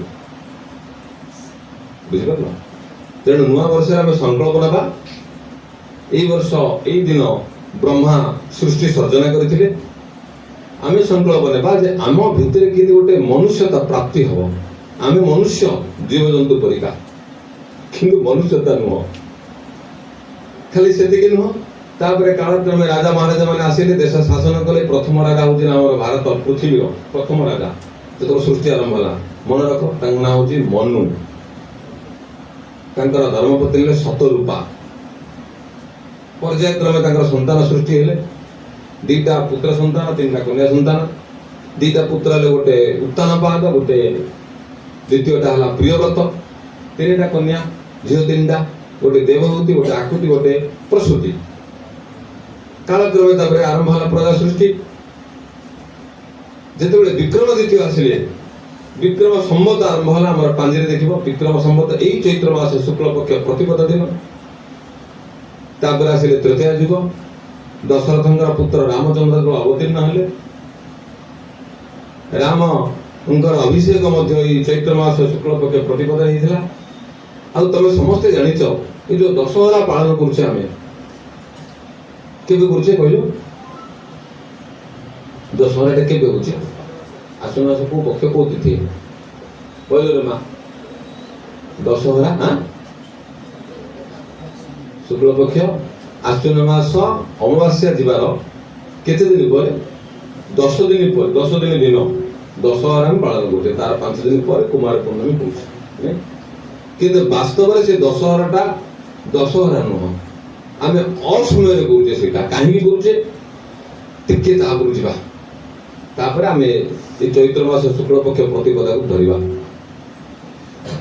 ବୁଝିପାରିଲ? ତେଣୁ ନୂଆ ବର୍ଷରେ ଆମେ ସଂକଳ୍ପ ନେବା। ଏଇ ବର୍ଷ ଏଇ ଦିନ ବ୍ରହ୍ମା ସୃଷ୍ଟି ସର୍ଜନା କରିଥିଲେ। ଆମେ ସଂକଳ୍ପ ନେବା ଯେ ଆମ ଭିତରେ କେମିତି ଗୋଟେ ମନୁଷ୍ୟତା ପ୍ରାପ୍ତି ହବ। ଆମେ ମନୁଷ୍ୟ, ଜୀବଜନ୍ତୁ ପରିକା, କିନ୍ତୁ ମନୁଷ୍ୟତା ନୁହଁ। ଖାଲି ସେତିକି ନୁହଁ, ତାପରେ କାଳକ୍ରମେ ରାଜା ମହାରାଜା ମାନେ ଆସିଲେ, ଦେଶ ଶାସନ କଲେ। ପ୍ରଥମ ରାଜା ହଉଛି ଆମର ଭାରତ ପୃଥିବୀର ପ୍ରଥମ ରାଜା, ଯେତେବେଳେ ସୃଷ୍ଟି ଆରମ୍ଭ ହେଲା, ମନେ ରଖ, ତାଙ୍କ ନାଁ ହଉଛି ମନୁ। ତାଙ୍କର ଧର୍ମପତ୍ନୀ ହେଲେ ଶତରୂପା। ପର୍ଯ୍ୟାୟକ୍ରମେ ତାଙ୍କର ସନ୍ତାନ ସୃଷ୍ଟି ହେଲେ, ଦିଟା ପୁତ୍ର ସନ୍ତାନ, ତିନିଟା କନ୍ୟା ସନ୍ତାନ। ଦିଟା ପୁତ୍ର ହେଲେ, ଗୋଟେ ଉତ୍ତାନପାଦ, ଗୋଟେ ଦ୍ୱିତୀୟଟା ହେଲା ପ୍ରିୟବ୍ରତ। ତିନିଟା କନ୍ୟା, ଝିଅ ତିନିଟା, ଗୋଟେ ଦେବହୂତି, ଗୋଟେ ଆକୂତି, ଗୋଟେ ପ୍ରସୂତି। କାଳକ୍ରମେ ତାପରେ ଆରମ୍ଭ ହେଲା ପ୍ରଜା ସୃଷ୍ଟି। ଯେତେବେଳେ ବିକ୍ରମାଦିତ୍ୟ ଆସିଲେ, ବିକ୍ରମ ସମ୍ବତ ଆରମ୍ଭ ହେଲା। ଆମର ପାଞ୍ଜିରେ ଦେଖିବ, ବିକ୍ରମ ସମ୍ବତ ଏଇ ଚୈତ୍ର ମାସ ଶୁକ୍ଳ ପକ୍ଷ ପ୍ରତିପଦ ଦିନ। ତାପରେ ଆସିଲେ ତ୍ରେତୟା ଯୁଗ। ଦଶରଥଙ୍କର ପୁତ୍ର ରାମଚନ୍ଦ୍ର ଅବତୀର୍ଣ୍ଣ ହେଲେ। ରାମଙ୍କର ଅଭିଷେକ ମଧ୍ୟ ଏଇ ଚୈତ୍ର ମାସ ଶୁକ୍ଳ ପକ୍ଷ ପ୍ରତିପଦ ହେଇଥିଲା। ଆଉ ତମେ ସମସ୍ତେ ଜାଣିଛ, ଏଇ ଯୋଉ ଦଶହରା ପାଳନ କରୁଛେ ଆମେ, କେବେ କରୁଛେ କହିଲୁ? ଦଶହରାଟା କେବେ ହଉଛି? ଆଶ୍ୱିନ ମାସ କୋଉ ପକ୍ଷ, କୋଉ ତିଥି କହିଲୁ ରେ ମା? ଦଶହରା ଶୁକ୍ଳ ପକ୍ଷ, ଆଶ୍ୱିନ ମାସ ଅମାବାସ୍ୟା ଯିବାର କେତେ ଦିନ ପରେ? 10 ଦିନ ପରେ, 10 ଦିନ ଦିନ ଦଶହରା ଆମେ ପାଳନ କରୁଛେ। ତାର 5 ଦିନ ପରେ କୁମାର ପୂର୍ଣ୍ଣମୀ ହଉଛି, ନାଇଁ? କିନ୍ତୁ ବାସ୍ତବରେ ସେ ଦଶହରାଟା ଦଶହରା ନୁହଁ, ଆମେ ଅସମୟରେ କରୁଛେ। ସେଇଟା କାହିଁକି କରୁଛେ, ଟିକେ ତା ଆଗରୁ ଯିବା, ତାପରେ ଆମେ ଏଇ ଚୈତ୍ର ମାସ ଶୁକ୍ଳ ପକ୍ଷ ପ୍ରତିପଦାକୁ ଧରିବା।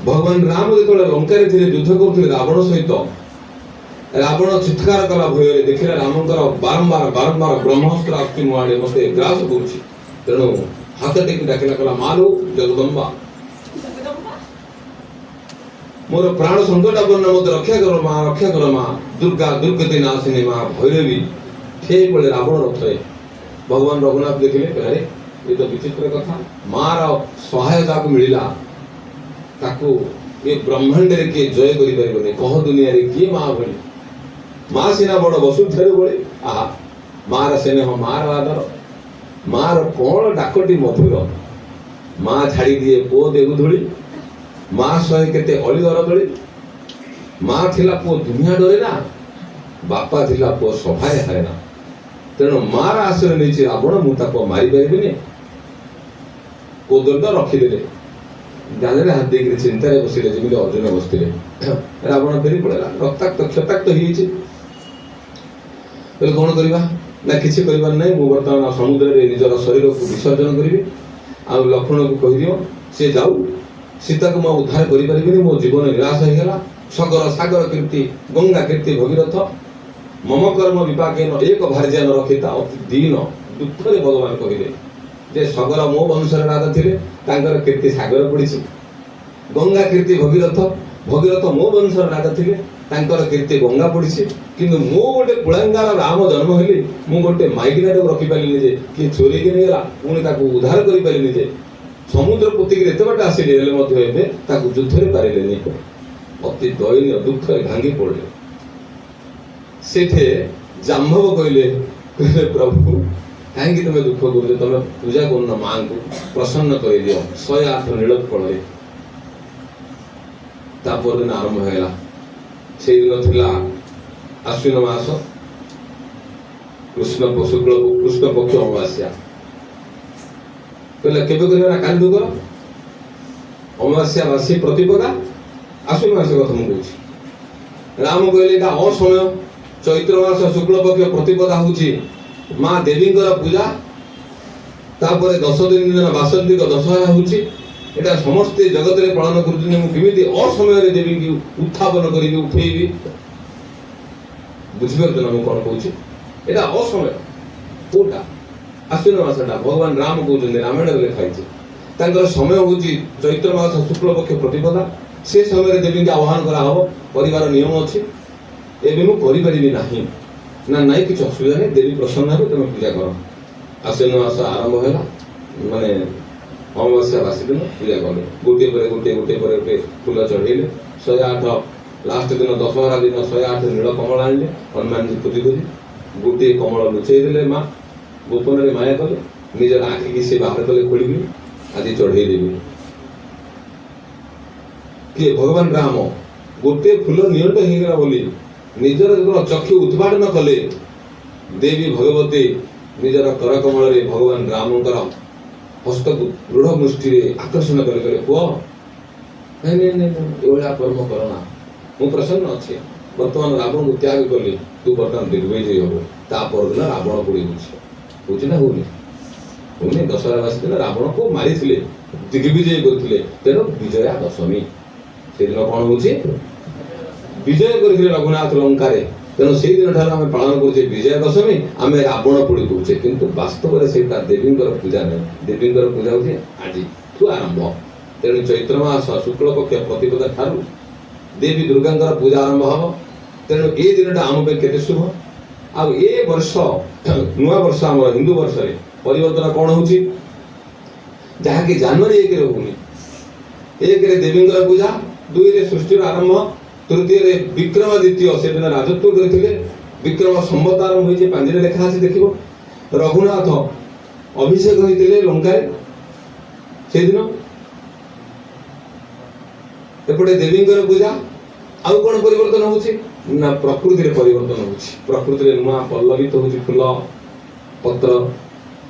ଭଗବାନ ରାମ ଯେତେବେଳେ ଲଙ୍କାରେ ଥିଲେ, ଯୁଦ୍ଧ କରୁଥିଲେ ରାବଣ ସହିତ, ରାବଣ ଚିତ୍କାର କଲା ଭୟରେ। ଦେଖିଲା ରାମଙ୍କର ବାରମ୍ବାର ବାରମ୍ବାର ବ୍ରହ୍ମାସ୍ତ୍ର ଆସୁଛି ମୋ ଆଡେ, ମତେ ଗ୍ରାସ କରୁଛି। ତେଣୁ ହାତ ଟେକି ଡାକିଲା, କହିଲା, "ମାଲୋ ଜଗଦମ୍ବା, ମୋର ପ୍ରାଣ ସଙ୍କଟାପନ୍ନ, ମତେ ରକ୍ଷା କର ମା, ରକ୍ଷା କର ମା, ଦୁର୍ଗା, ଦୁର୍ଗତି ନାଶିନୀ ମା ଭୈରବୀ।" ଠିକ ପଡେ ରାବଣ ରଥରେ। ଭଗବାନ ରଘୁନାଥ ଦେଖିଲେ, କହିଲେ, "ଏ ତ ବିଚିତ୍ର କଥା, ମାର ସହାୟତାକୁ ମିଳିଲା, ତାକୁ ଏ ବ୍ରହ୍ମାଣ୍ଡରେ କିଏ ଜୟ କରିପାରିବନି। କହ ଦୁନିଆରେ କିଏ ମା ଭଳି? ମା ସିନା ବଡ ବସୁଧାରୁ ବଳି।" ଆହା, ମାର ସ୍ନେହ, ମାର ଆଦର, ମାର କଣ ଡାକଟି ମଧୁର। ମା ଛାଡ଼ି ଦିଏ ପୁଅ ଦେହୁ ଧୂଳି, ମା ସହେ କେତେ ଅଳି ଅରଦଳି। ମା ଥିଲା ପୁଅ ଦୁନିଆ ଡରେ ନା, ବାପା ଥିଲା ପୁଅ ସଭାରେ ହାରେ ନା। ତେଣୁ ମାର ଆଶ୍ରୟ ନେଇଛି ରାବଣ, ମୁଁ ତାକୁ ମାରିପାରିବିନି। କୋଦଣ୍ଡ ରଖିଦେଲେ, ଗାଲରେ ହାତ ଦେଇକିରି ଚିନ୍ତାରେ ବସିଲେ, ଯେମିତି ଅର୍ଜୁନ ବସିଥିଲେ। ରାବଣ ଫେରି ପଳେଇଲା, ରକ୍ତାକ୍ତ କ୍ଷତାକ୍ତ ହେଇଯାଇଛି। କହିଲେ, କଣ କରିବା? ନା, କିଛି କରିବାର ନାହିଁ। ମୁଁ ବର୍ତ୍ତମାନ ସମୁଦ୍ରରେ ନିଜର ଶରୀରକୁ ବିସର୍ଜନ କରିବି, ଆଉ ଲକ୍ଷ୍ମଣକୁ କହିଦିଅ ସେ ଯାଉ। ସୀତାକୁ ମୁଁ ଆଉ ଉଦ୍ଧାର କରିପାରିବିନି, ମୋ ଜୀବନ ନିରାଶ ହେଇଗଲା। ସଗର ସାଗର କୀର୍ତ୍ତି, ଗଙ୍ଗା କୀର୍ତ୍ତି ଭଗୀରଥ, ମମ କର୍ମ ବିପାକେନ ଏକ ଭାର୍ଯ୍ୟା ନ ରଖିତା ଅତି ଦୀନ। ଦୁଃଖରେ ଭଗବାନ କହିଲେ ଯେ ସଗର ମୋ ବଂଶରେ ରାଜା ଥିଲେ, ତାଙ୍କର କୀର୍ତ୍ତି ସାଗର ପଡ଼ିଛି। ଗଙ୍ଗା କୀର୍ତ୍ତି ଭଗୀରଥ, ଭଗୀରଥ ମୋ ବଂଶର ରାଜା ଥିଲେ, ତାଙ୍କର କୀର୍ତ୍ତି ଗଙ୍ଗା ପଡ଼ିଛି। କିନ୍ତୁ ମୁଁ ଗୋଟେ କୁଳାଙ୍ଗାର ରାମ ଜନ୍ମ ହେଲି, ମୁଁ ଗୋଟେ ମାଇକିନାଟାକୁ ରଖିପାରିଲିନି ଯେ କିଏ ଚୋରେଇକି ନେଇଗଲା, ପୁଣି ତାକୁ ଉଦ୍ଧାର କରିପାରିଲିନି ଯେ ସମୁଦ୍ର ପୋତିକିରି ଏତେ ବାଟ ଆସିଲି, ହେଲେ ମଧ୍ୟ ଏବେ ତାକୁ ଯୁଦ୍ଧରେ ପାରିଲେନି। ଅତି ଦୟନୀୟ ଦୁଃଖରେ ଭାଙ୍ଗି ପଡ଼ିଲେ। ସେଠି ଜାମ୍ବବ କହିଲେ, କହିଲେ, "ପ୍ରଭୁ, କାହିଁକି ତମେ ଦୁଃଖ କରୁଛ? ତମେ ପୂଜା କରୁନ, ମାଙ୍କୁ ପ୍ରସନ୍ନ କରିଦିଅ 108 ନୀଳୋତ୍ପଳରେ।" ତା ପରଦିନ ଆରମ୍ଭ ହେଇଗଲା। ସେଇଦିନ ଥିଲା ଆଶ୍ୱିନ ମାସ କୃଷ୍ଣ ଶୁକ୍ଳ କୃଷ୍ଣ ପକ୍ଷ ଅମାବାସ୍ୟା। କହିଲେ, କେବେ କରିବା? ନା, କାଲିଠୁ କର। ଅମାବାସ୍ୟା ବାସି ପ୍ରତିପଦା, ଆଶ୍ୱିନ ମାସ କଥା ମୁଁ କହୁଛି। ରାମ କହିଲେ, ଏଇଟା ଅସମୟ। ଚୈତ୍ର ମାସ ଶୁକ୍ଳ ପକ୍ଷ ପ୍ରତିପଦା ହଉଛି ମା ଦେବୀଙ୍କର ପୂଜା। ତାପରେ 10 ଦିନ ଦିନ ବାସନ୍ତିକ ଦଶହରା ହଉଛି। ଏଇଟା ସମସ୍ତେ ଜଗତରେ ପାଳନ କରୁଛନ୍ତି। ମୁଁ କେମିତି ଅସମୟରେ ଦେବୀଙ୍କୁ ଉତ୍ଥାପନ କରିବି, ଉଠେଇବି? ବୁଝିପାରୁଛ ନା ମୁଁ କଣ କହୁଛି? ଏଇଟା ଅସମୟ। କୋଉଟା? ଆଶ୍ୱିନ ମାସଟା। ଭଗବାନ ରାମ କହୁଛନ୍ତି, ରାମାୟଣରେ ଲେଖା ହେଇଛି, ତାଙ୍କର ସମୟ ହଉଛି ଚୈତ୍ର ମାସ ଶୁକ୍ଳ ପକ୍ଷ ପ୍ରତିପଦା। ସେ ସମୟରେ ଦେବୀଙ୍କୁ ଆହ୍ୱାନ କରାହବ, କରିବାର ନିୟମ ଅଛି। ଏବେ ମୁଁ କରିପାରିବି ନାହିଁ। ନା, ନାଇଁ, କିଛି ଅସୁବିଧା ନାହିଁ, ଦେବୀ ପ୍ରସନ୍ନ ହେବେ, ତମେ ପୂଜା କର। ଆଶ୍ୱିନ ମାସ ଆରମ୍ଭ ହେଲା, ମାନେ ଅମାବାସ୍ୟା ବାସି ଦିନ ପୂଜା କଲେ। ଗୋଟିଏ ପରେ ଗୋଟିଏ, ଗୋଟିଏ ପରେ ଗୋଟିଏ ଫୁଲ ଚଢେଇଲେ 108। ଲାଷ୍ଟ ଦିନ, ଦଶହରା ଦିନ 108 ନୀଳ କମଳ ଆଣିଲେ ହନୁମାନଜୀ ଖୋଜି ଖୋଜି। ଗୋଟିଏ କମଳ ଲୁଚେଇ ଦେଲେ ମା, ଗୋପନରେ ମାୟା କଲେ, ନିଜର ଆଖିକି ସେ ବାହାର କଲେ ଖୋଲିକି ଆଜି ଚଢେଇ ଦେବି। କିଏ? ଭଗବାନ ରାମ। ଗୋଟିଏ ଫୁଲ ନିଅଣ୍ଟ ହେଇଗଲା ବୋଲି ନିଜର ଯେତେବେଳେ ଚକ୍ଷୁ ଉତ୍ପାଦନ କଲେ, ଦେବୀ ଭଗବତୀ ନିଜର କରକମଳରେ ଭଗବାନ ରାମଙ୍କର ହସ୍ତକୁ ଦୃଢ଼ ମୁଷ୍ଟିରେ ଆକର୍ଷଣ କଲେ। କହିଲେ, ପୁଅ, ନାଇଁ ନାଇଁ ନାଇଁ ନାଇଁ, ଏଭଳିଆ କର୍ମ କର ନା, ମୁଁ ପ୍ରସନ୍ନ ଅଛି। ବର୍ତ୍ତମାନ ରାବଣକୁ ତ୍ୟାଗ କଲି, ତୁ ବର୍ତ୍ତମାନ ଦିଗ୍ବିଜୟୀ ହବୁ। ତା ପରଦିନ ରାବଣ ପୋଡ଼ି ହଉଛି। ହଉଛି ନା ହଉନି? ହଉନି। ଦଶହରା ବାସୀ ଦିନ ରାବଣକୁ ମାରିଥିଲେ, ଦିଗ୍ବିଜୟ କରିଥିଲେ, ତେଣୁ ବିଜୟା ଦଶମୀ। ସେଦିନ କଣ ହଉଛି? ବିଜୟ କରିଥିଲେ ରଘୁନାଥ ଲଙ୍କାରେ, ତେଣୁ ସେଇ ଦିନ ଠାରୁ ଆମେ ପାଳନ କରୁଛେ ବିଜୟା ଦଶମୀ। ଆମେ ରାବଣ ପୋଡ଼ି କହୁଛେ, କିନ୍ତୁ ବାସ୍ତବରେ ସେଇଟା ଦେବୀଙ୍କର ପୂଜା ନାହିଁ। ଦେବୀଙ୍କର ପୂଜା ହଉଛି ଆଜିଠୁ ଆରମ୍ଭ। ତେଣୁ ଚୈତ୍ର ମାସ ଶୁକ୍ଳ ପକ୍ଷ ପ୍ରତିପଦା ଠାରୁ ଦେବୀ ଦୁର୍ଗାଙ୍କର ପୂଜା ଆରମ୍ଭ ହବ। ତେଣୁ ଏ ଦିନଟା ଆମ ପାଇଁ କେତେ ଶୁଭ। ଆଉ ଏ ବର୍ଷ ନୂଆ ବର୍ଷ, ଆମର ହିନ୍ଦୁ ବର୍ଷରେ ପରିବର୍ତ୍ତନ କଣ ହଉଛି, ଯାହାକି ଜାନୁଆରୀ 1ରେ ହଉନି। 1ରେ ଦେବୀଙ୍କର ପୂଜା, 2ରେ ସୃଷ୍ଟିର ଆରମ୍ଭ, ତୃତୀୟରେ ବିକ୍ରମାଦିତ୍ୟ ସେଦିନ ରାଜତ୍ୱ କରିଥିଲେ, ବିକ୍ରମ ସମ୍ବତ ଆରମ୍ଭ ହୋଇଛି, ପାଞ୍ଜିରେ ଲେଖା ଅଛି ଦେଖିବ। ରଘୁନାଥ ଅଭିଷେକ ହୋଇଥିଲେ ଲଙ୍କାରେ ସେଇଦିନ। ଏପଟେ ଦେବୀଙ୍କର ପୂଜା। ଆଉ କଣ ପରିବର୍ତ୍ତନ ହଉଛି ନା ପ୍ରକୃତିରେ ପରିବର୍ତ୍ତନ ହଉଛି। ପ୍ରକୃତିରେ ନୂଆ ପଲ୍ଲବିତ ହଉଛି, ଫୁଲ ପତ୍ର,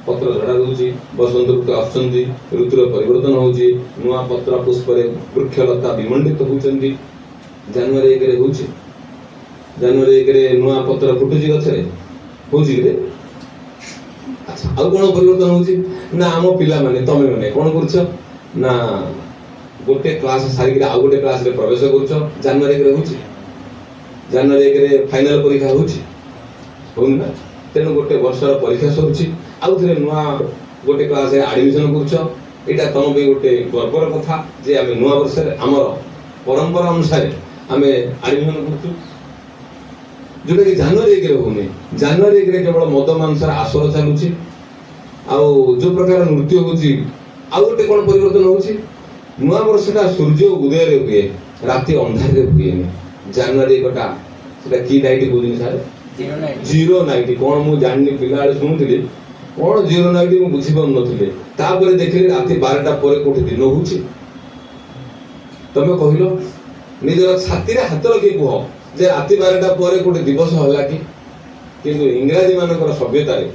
ପତ୍ର ଝଡ଼ା ଦଉଛି, ବସନ୍ତ ଋତୁ ଆସୁଛନ୍ତି, ଋତୁର ପରିବର୍ତ୍ତନ ହଉଛି, ନୂଆ ପତ୍ର ପୁଷ୍ପରେ ବୃକ୍ଷଲତା ବିମଣ୍ଡିତ ହଉଛନ୍ତି। ଜାନୁଆରୀ 1ରେ ହଉଛି? ଜାନୁଆରୀ 1ରେ ନୂଆ ପତ୍ର ଫୁଟୁଛି ଗଛରେ, ହଉଛି କିରେ? ଆଚ୍ଛା, ଆଉ କଣ ପରିବର୍ତ୍ତନ ହଉଛି ନା ଆମ ପିଲାମାନେ, ତମେ ମାନେ କଣ କରୁଛ ନା ଗୋଟେ କ୍ଲାସ ସାରିକିରି ଆଉ ଗୋଟେ କ୍ଲାସରେ ପ୍ରବେଶ କରୁଛ। ଜାନୁଆରୀ 1ରେ ହଉଛି? ଜାନୁଆରୀ 1ରେ ଫାଇନାଲ ପରୀକ୍ଷା ହଉଛି? ହଉନି ନା? ତେଣୁ ଗୋଟେ ବର୍ଷର ପରୀକ୍ଷା ସରୁଛି, ଆଉ ଥରେ ନୂଆ ଗୋଟେ କ୍ଲାସରେ ଆଡମିସନ କରୁଛ। ଏଇଟା ତମ ପାଇଁ ଗୋଟେ ଗର୍ବର କଥା ଯେ ଆମେ ନୂଆ ବର୍ଷରେ ଆମର ପରମ୍ପରା ଅନୁସାରେ ଆମେ ଆଡମିସନ କରୁଛୁ, ଯୋଉଟା କି ଜାନୁଆରୀ 1ରେ ହଉନି। ଜାନୁଆରୀ 1ରେ କେବଳ ମଦ ମାଂସର ଆସର ଚାଲୁଛି ଆଉ ଯୋଉ ପ୍ରକାର ନୃତ୍ୟ ହଉଛି। ଆଉ ଗୋଟେ କଣ ପରିବର୍ତ୍ତନ ହଉଛି? ନୂଆ ବର୍ଷଟା ସୂର୍ଯ୍ୟ ଉଦୟରେ ହୁଏ, ରାତି ଅନ୍ଧାରରେ ହୁଏନି। ଜାନୁଆରୀ 1ଟା ସେଟା କି ନାଇଟ୍ କହୁଛନ୍ତି ସାର୍? ଜିରୋ ନାଇଟ୍ କଣ ମୁଁ ଜାଣିନି। ପିଲାବେଳେ ଶୁଣୁଥିଲି କଣ ଜିରୋ ନାଇଟ୍, ମୁଁ ବୁଝିପାରୁନଥିଲି। ତାପରେ ଦେଖିଲି ରାତି 12ଟା ପରେ କୋଉଠି ଦିନ ହଉଛି? ତମେ କହିଲ, ନିଜର ଛାତିରେ ହାତ ରଖି କୁହ ଯେ ରାତି 12ଟା ପରେ କୋଉଠି ଦିବସ ହେଲା କି? କିନ୍ତୁ ଇଂରାଜୀ ମାନଙ୍କର ସଭ୍ୟତାରେ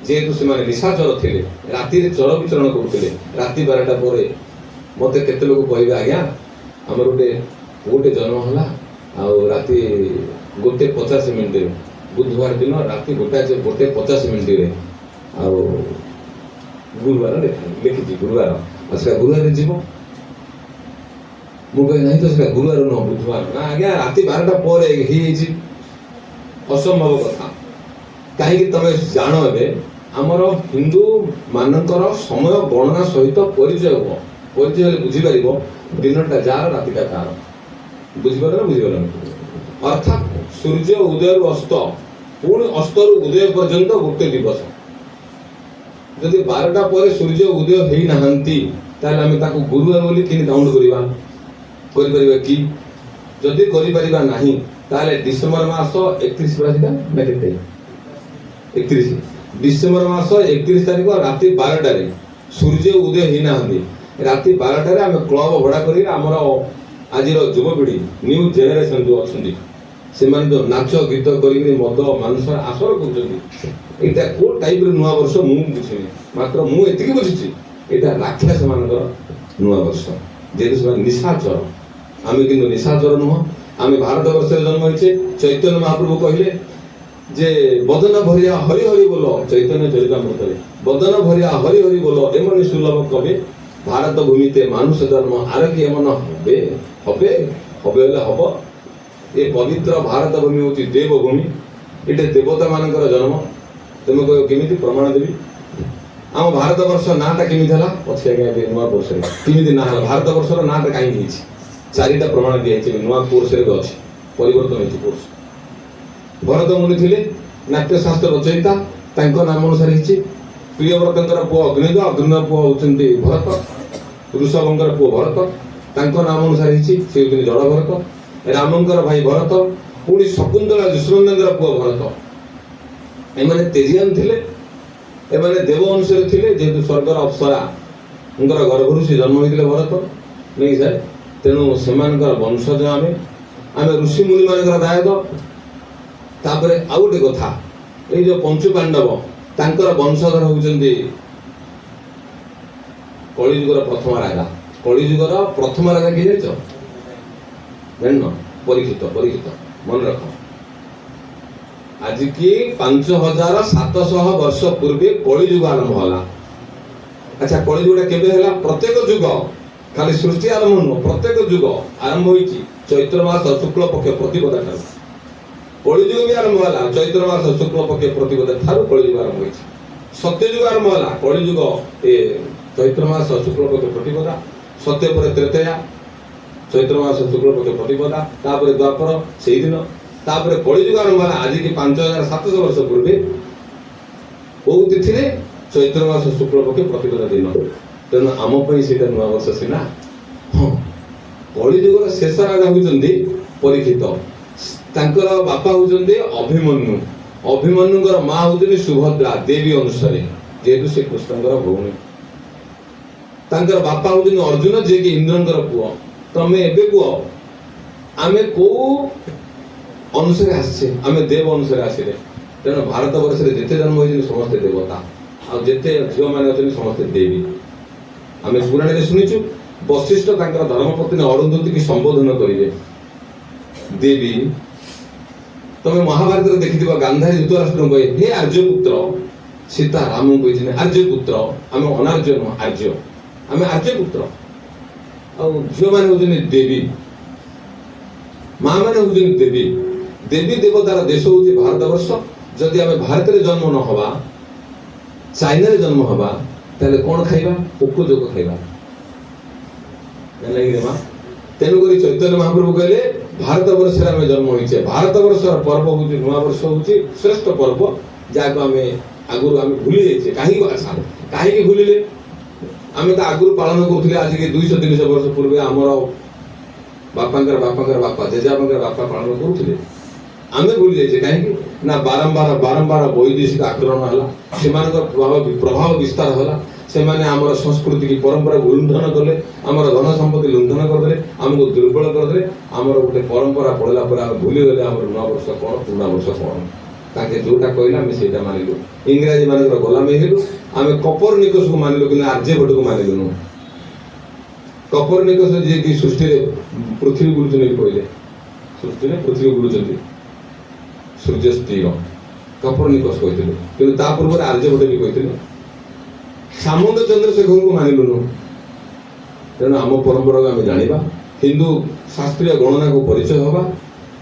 ଯେହେତୁ ସେମାନେ ନିଶାଚର ଥିଲେ, ରାତିରେ ଚର ବିଚରଣ କରୁଥିଲେ ରାତି 12ଟା ପରେ। ମତେ କେତେ ଲୋକ କହିବେ, ଆଜ୍ଞା, ଆମର ଗୋଟେ ପୁଅଟେ ଜନ୍ମ ହେଲା ଆଉ ରାତି 1:50 ମିନିଟରେ, ବୁଧବାର ଦିନ ରାତି 1:50 ମିନିଟରେ, ଆଉ ଗୁରୁବାର ଲେଖିଛି ଗୁରୁବାର, ଆଉ ସେଟା ଗୁରୁବାରରେ ଯିବ। ମୁଁ କହିଲି, ନାହିଁ ତ, ସେଟା ଗୁରୁବାର ନୁହଁ, ବୁଧବାର। ନା ଆଜ୍ଞା, ରାତି 12ଟା ପରେ ହେଇଯାଇଛି। ଅସମ୍ଭବ କଥା। କାହିଁକି ତମେ ଜାଣ, ଏବେ ଆମର ହିନ୍ଦୁ ମାନଙ୍କର ସମୟ ଗଣନା ସହିତ ପରିଚୟ ହୁଅ। ପରିଚୟ ହେଲେ ବୁଝିପାରିବ ଦିନଟା ଯାର, ରାତିଟା ତାର। ବୁଝିପାରିଲ ନା ବୁଝିପାରିଲନି? ଅର୍ଥାତ୍ ସୂର୍ଯ୍ୟ ଉଦୟରୁ ଅସ୍ତ, ପୁଣି ଅସ୍ତରୁ ଉଦୟ ପର୍ଯ୍ୟନ୍ତ ଗୋଟେ ଦିବସ। ଯଦି 12ଟା ପରେ ସୂର୍ଯ୍ୟ ଉଦୟ ହେଇନାହାନ୍ତି, ତାହେଲେ ଆମେ ତାକୁ ଗୁରୁବାର ବୋଲି କେମିତି କାଉଣ୍ଟ କରିବା? କରିପାରିବା କି? ଯଦି କରିପାରିବା ନାହିଁ, ତାହେଲେ ଡିସେମ୍ବର ମାସ 31 ପରା ସେଟା ନା କେତେ? 31। ଡିସେମ୍ବର ମାସ 31 ତାରିଖ ରାତି 12ଟାରେ ସୂର୍ଯ୍ୟ ଉଦୟ ହେଇନାହାନ୍ତି। ରାତି 12ଟାରେ ଆମେ କ୍ଲବ ଭଡ଼ା କରି ଆମର ଆଜିର ଯୁବପିଢ଼ି, ନ୍ୟୁ ଜେନେରେସନ ଯୋଉ ଅଛନ୍ତି, ସେମାନେ ଯୋଉ ନାଚ ଗୀତ କରିକି ମଦ ମାଂସ ଆସର କରୁଛନ୍ତି, ଏଇଟା କୋଉ ଟାଇପର ନୂଆ ବର୍ଷ ମୁଁ ବୁଝିନି। ମାତ୍ର ମୁଁ ଏତିକି ବୁଝିଛି, ଏଇଟା ରାକ୍ଷସ ମାନଙ୍କର ନୂଆ ବର୍ଷ, ଯେହେତୁ ସେମାନେ ନିଶାଚର। ଆମେ କିନ୍ତୁ ନିଶାଚର ନୁହଁ, ଆମେ ଭାରତ ବର୍ଷରେ ଜନ୍ମ ହେଇଛେ। ଚୈତନ୍ୟ ମହାପ୍ରଭୁ କହିଲେ ଯେ ବଦନ ଭରିଆ ହରି ହରି ବୋଲ, ଚୈତନ୍ୟ ଚରିତାମୃତରେ, ବଦନ ଭରିଆ ହରି ହରି ବୋଲ, ଏମନି ସୁଲଭ କବେ, ଭାରତ ଭୂମିତେ মানুষ ଜନ୍ମ ଆର କି ଏମନ হবে। হবে হবে ହେଲେ ହବ। ଏ ପବିତ୍ର ଭାରତ ଭୂମି ହଉଛି ଦେବଭୂମି, ଏଠି ଦେବତା ମାନଙ୍କର ଜନ୍ମ। ତୁମେ କହିବ, କେମିତି ପ୍ରମାଣ ଦେବି? ଆମ ଭାରତ ବର୍ଷ ନାଁଟା କେମିତି ହେଲା? ଅଛି ଆଜ୍ଞା, ଏବେ ନୂଆ କୋର୍ସରେ କେମିତି ନାଁ ହେଲା, ଭାରତ ବର୍ଷର ନାଁଟା କାହିଁକି ହେଇଛି, ଚାରିଟା ପ୍ରମାଣ ଦିଆଯାଇଛି। ଏବେ ନୂଆ କୋର୍ସରେ ବି ଅଛି, ପରିବର୍ତ୍ତନ ହେଇଛି କୋର୍ସ। ଭରତ ମୁନି ଥିଲେ ନାଟ୍ୟଶାସ୍ତ୍ର ରଚୟିତା, ତାଙ୍କ ନାମ ଅନୁସାରେ ହେଇଛି। ପ୍ରିୟବ୍ରତଙ୍କର ପୁଅ ଅଗ୍ନିଦ, ଅଗ୍ନିଦ ପୁଅ ହଉଛନ୍ତି ଭରତ, ଋଷଭଙ୍କର ପୁଅ ଭରତ, ତାଙ୍କ ନାମ ଅନୁସାରେ ହେଇଛି, ସେ ହେଉଛନ୍ତି ଜଡ଼ ଭରତ। ରାମଙ୍କର ଭାଇ ଭରତ, ପୁଣି ଶକୁନ୍ତଳା ଦୁଷ୍ମନ୍ତଙ୍କର ପୁଅ ଭରତ। ଏମାନେ ତେଜିଆନ ଥିଲେ, ଏମାନେ ଦେବ ଅଂଶରେ ଥିଲେ। ଯେହେତୁ ସ୍ୱର୍ଗର ଅପ୍ସରାଙ୍କର ଗର୍ଭରୁ ସେ ଜନ୍ମ ହୋଇଥିଲେ ଭରତ, ନାଇଁ ସାର୍? ତେଣୁ ସେମାନଙ୍କର ବଂଶଜ ଆମେ। ଆମେ ଋଷି ମୁନି ମାନଙ୍କର ଦାୟକ। ତାପରେ ଆଉ ଗୋଟେ କଥା, ଏଇ ଯୋଉ ପଞ୍ଚୁ ପାଣ୍ଡବ, ତାଙ୍କର ବଂଶଧର ହଉଛନ୍ତି କଳିଯୁଗର ପ୍ରଥମ ରାଜା। କଳିଯୁଗର ପ୍ରଥମ ରାଜା କିଏ ଜାଣିଛ? ଜାଣିନ? ପରୀକ୍ଷିତ। ପରୀକ୍ଷିତ, ମନେ ରଖ, ଆଜିକି 5700 ବର୍ଷ ପୂର୍ବେ କଳିଯୁଗ ଆରମ୍ଭ ହେଲା। ଆଚ୍ଛା, କଳିଯୁଗଟା କେବେ ହେଲା? ପ୍ରତ୍ୟେକ ଯୁଗ, ଖାଲି ସୃଷ୍ଟି ଆରମ୍ଭ ନୁହଁ, ପ୍ରତ୍ୟେକ ଯୁଗ ଆରମ୍ଭ ହୋଇଛି ଚୈତ୍ର ମାସ ଶୁକ୍ଳ ପକ୍ଷ ପ୍ରତିପଦା ଠାରୁ। କଳିଯୁଗ ବି ଆରମ୍ଭ ହେଲା ଚୈତ୍ର ମାସ ଶୁକ୍ଳ ପକ୍ଷ ପ୍ରତିପଦା ଠାରୁ। କଳିଯୁଗ ଆରମ୍ଭ ହୋଇଛି। ସତ୍ୟଯୁଗ ଆରମ୍ଭ ହେଲା କଳିଯୁଗ ଏ ଚୈତ୍ର ମାସ ଶୁକ୍ଳ ପକ୍ଷ ପ୍ରତିପଦା। ସତ୍ୟ ପରେ ତ୍ରେତୟା, ଚୈତ୍ର ମାସ ଶୁକ୍ଳ ପକ୍ଷ ପ୍ରତିପଦା, ତାପରେ ଦ୍ୱାପର ସେଇଦିନ, ତାପରେ କଳିଯୁଗ ଆରମ୍ଭ ହେଲା ଆଜିକି 5700 ବର୍ଷ ପୂର୍ବେ। କୋଉ ତିଥିରେ? ଚୈତ୍ର ମାସ ଶୁକ୍ଳ ପକ୍ଷ ପ୍ରତିପଦା ଦିନ। ତେଣୁ ଆମ ପାଇଁ ସେଇଟା ନୂଆ ବର୍ଷ ସିନା। ହଁ, କଳିଯୁଗର ଶେଷ ରାଜା ହଉଛନ୍ତି ପରୀକ୍ଷିତ। ତାଙ୍କର ବାପା ହଉଛନ୍ତି ଅଭିମନ୍ୟୁ। ଅଭିମନ୍ୟୁଙ୍କର ମା ହଉଛନ୍ତି ସୁଭଦ୍ରା, ଦେବୀ ଅନୁସାରେ, ଯେହେତୁ ସେ କୃଷ୍ଣଙ୍କର ଭଉଣୀ। ତାଙ୍କର ବାପା ହଉଛନ୍ତି ଅର୍ଜୁନ, ଯିଏକି ଇନ୍ଦ୍ରଙ୍କର ପୁଅ। ତମେ ଏବେ କୁହ, ଆମେ କୋଉ ଅନୁସାରେ ଆସିଛେ? ଆମେ ଦେବ ଅନୁସାରେ ଆସିଲେ। ତେଣୁ ଭାରତ ବର୍ଷରେ ଯେତେ ଜନ୍ମ ହୋଇଛନ୍ତି ସମସ୍ତେ ଦେବତା, ଆଉ ଯେତେ ଝିଅମାନେ ଅଛନ୍ତି ସମସ୍ତେ ଦେବୀ। ଆମେ ପୁରାଣରେ ଶୁଣିଛୁ, ବଶିଷ୍ଠ ତାଙ୍କର ଧର୍ମପତ୍ନୀ ଅରୁନ୍ଧତୀ ସମ୍ବୋଧନ କରିବେ, ଦେବୀ। ତମେ ମହାଭାରତରେ ଦେଖିଥିବ, ଗାନ୍ଧାରୀ ଧୃତରାଷ୍ଟ୍ରଙ୍କୁ କହେ, ହେ ଆର୍ଯ୍ୟପୁତ୍ର। ସୀତା ରାମଙ୍କୁ କହିଛନ୍ତି ଆର୍ଯ୍ୟପୁତ୍ର। ଆମେ ଅନାର୍ଯ୍ୟ ନୁହଁ, ଆର୍ଯ୍ୟ। ଆମେ ଆର୍ଯ୍ୟପୁତ୍ର। ଆଉ ଝିଅମାନେ ହଉଛନ୍ତି ଦେବୀ, ମା ମାନେ ହଉଛନ୍ତି ଦେବୀ। ଦେବୀ ଦେବତାର ଦେଶ ହଉଛି ଭାରତ ବର୍ଷ। ଯଦି ଆମେ ଭାରତରେ ଜନ୍ମ ନ ହବା, ଚାଇନାରେ ଜନ୍ମ ହବା, ତାହେଲେ କଣ ଖାଇବା? ପୋକ ଜୋକ ଖାଇବା, ଜାଣିଲେ କି ମା? ତେଣୁକରି ଚୈତନ୍ୟ ମହାପ୍ରଭୁ କହିଲେ, ଭାରତ ବର୍ଷରେ ଆମେ ଜନ୍ମ ହୋଇଛେ। ଭାରତ ବର୍ଷର ପର୍ବ ହଉଛି ନୂଆ ବର୍ଷ, ହଉଛି ଶ୍ରେଷ୍ଠ ପର୍ବ, ଯାହାକୁ ଆମେ ଆଗରୁ ଆମେ ଭୁଲି ଯାଇଛେ। କାହିଁକି? ଆଚ୍ଛା, କାହିଁକି ଭୁଲିଲେ? ଆମେ ତ ଆଗରୁ ପାଳନ କରୁଥିଲେ। ଆଜିକି 200-300 ବର୍ଷ ପୂର୍ବେ ଆମର ବାପାଙ୍କର ବାପାଙ୍କର ବାପା, ଜେଜେବାପାଙ୍କର ବାପା ପାଳନ କରୁଥିଲେ। ଆମେ ଭୁଲି ଯାଇଛେ କାହିଁକି ନା ବାରମ୍ବାର ବାରମ୍ବାର ବୈଦେଶିକ ଆକ୍ରମଣ ହେଲା, ସେମାନଙ୍କର ପ୍ରଭାବ ବିସ୍ତାର ହେଲା, ସେମାନେ ଆମର ସଂସ୍କୃତି କି ପରମ୍ପରାକୁ ଲୁଣ୍ଠନ କଲେ, ଆମର ଧନ ସମ୍ପତ୍ତି ଲୁଣ୍ଠନ କରିଦେଲେ, ଆମକୁ ଦୁର୍ବଳ କରିଦେଲେ। ଆମର ଗୋଟେ ପରମ୍ପରା ପଡ଼ିଲା ପରେ ଆମେ ଭୁଲିଗଲେ ଆମର ନୂଆ ବର୍ଷ କଣ, ପୁରୁଣା ବର୍ଷ କଣ। ତାଙ୍କେ ଯୋଉଟା କହିଲେ ଆମେ ସେଇଟା ମାନିଲୁ। ଇଂରାଜୀ ମାନଙ୍କର ଗୋଲାମୀ ହେଲୁ। ଆମେ କପରନିକସକୁ ମାନିଲୁ, କିନ୍ତୁ ଆର୍ଯ୍ୟଭଟ୍ଟକୁ ମାନିଲୁନୁ। କପରନିକସ ଯିଏକି ସୃଷ୍ଟିରେ ପୃଥିବୀ ବୁଲୁଛନ୍ତି କହିଲେ, ସୃଷ୍ଟିରେ ପୃଥିବୀ ବୁଲୁଛନ୍ତି, ସୂର୍ଯ୍ୟ ସ୍ଥିର, କପରନିକସ କହିଥିଲେ। କିନ୍ତୁ ତା ପୂର୍ବରୁ ଆର୍ଯ୍ୟଭଟ୍ଟ ବି କହିଥିଲେ। ସାମନ୍ତ ଚନ୍ଦ୍ରଶେଖରଙ୍କୁ ମାନିଲୁନୁ। ତେଣୁ ଆମ ପରମ୍ପରାକୁ ଆମେ ଜାଣିବା, ହିନ୍ଦୁ ଶାସ୍ତ୍ରୀୟ ଗଣନାକୁ ପରିଚୟ ହବା।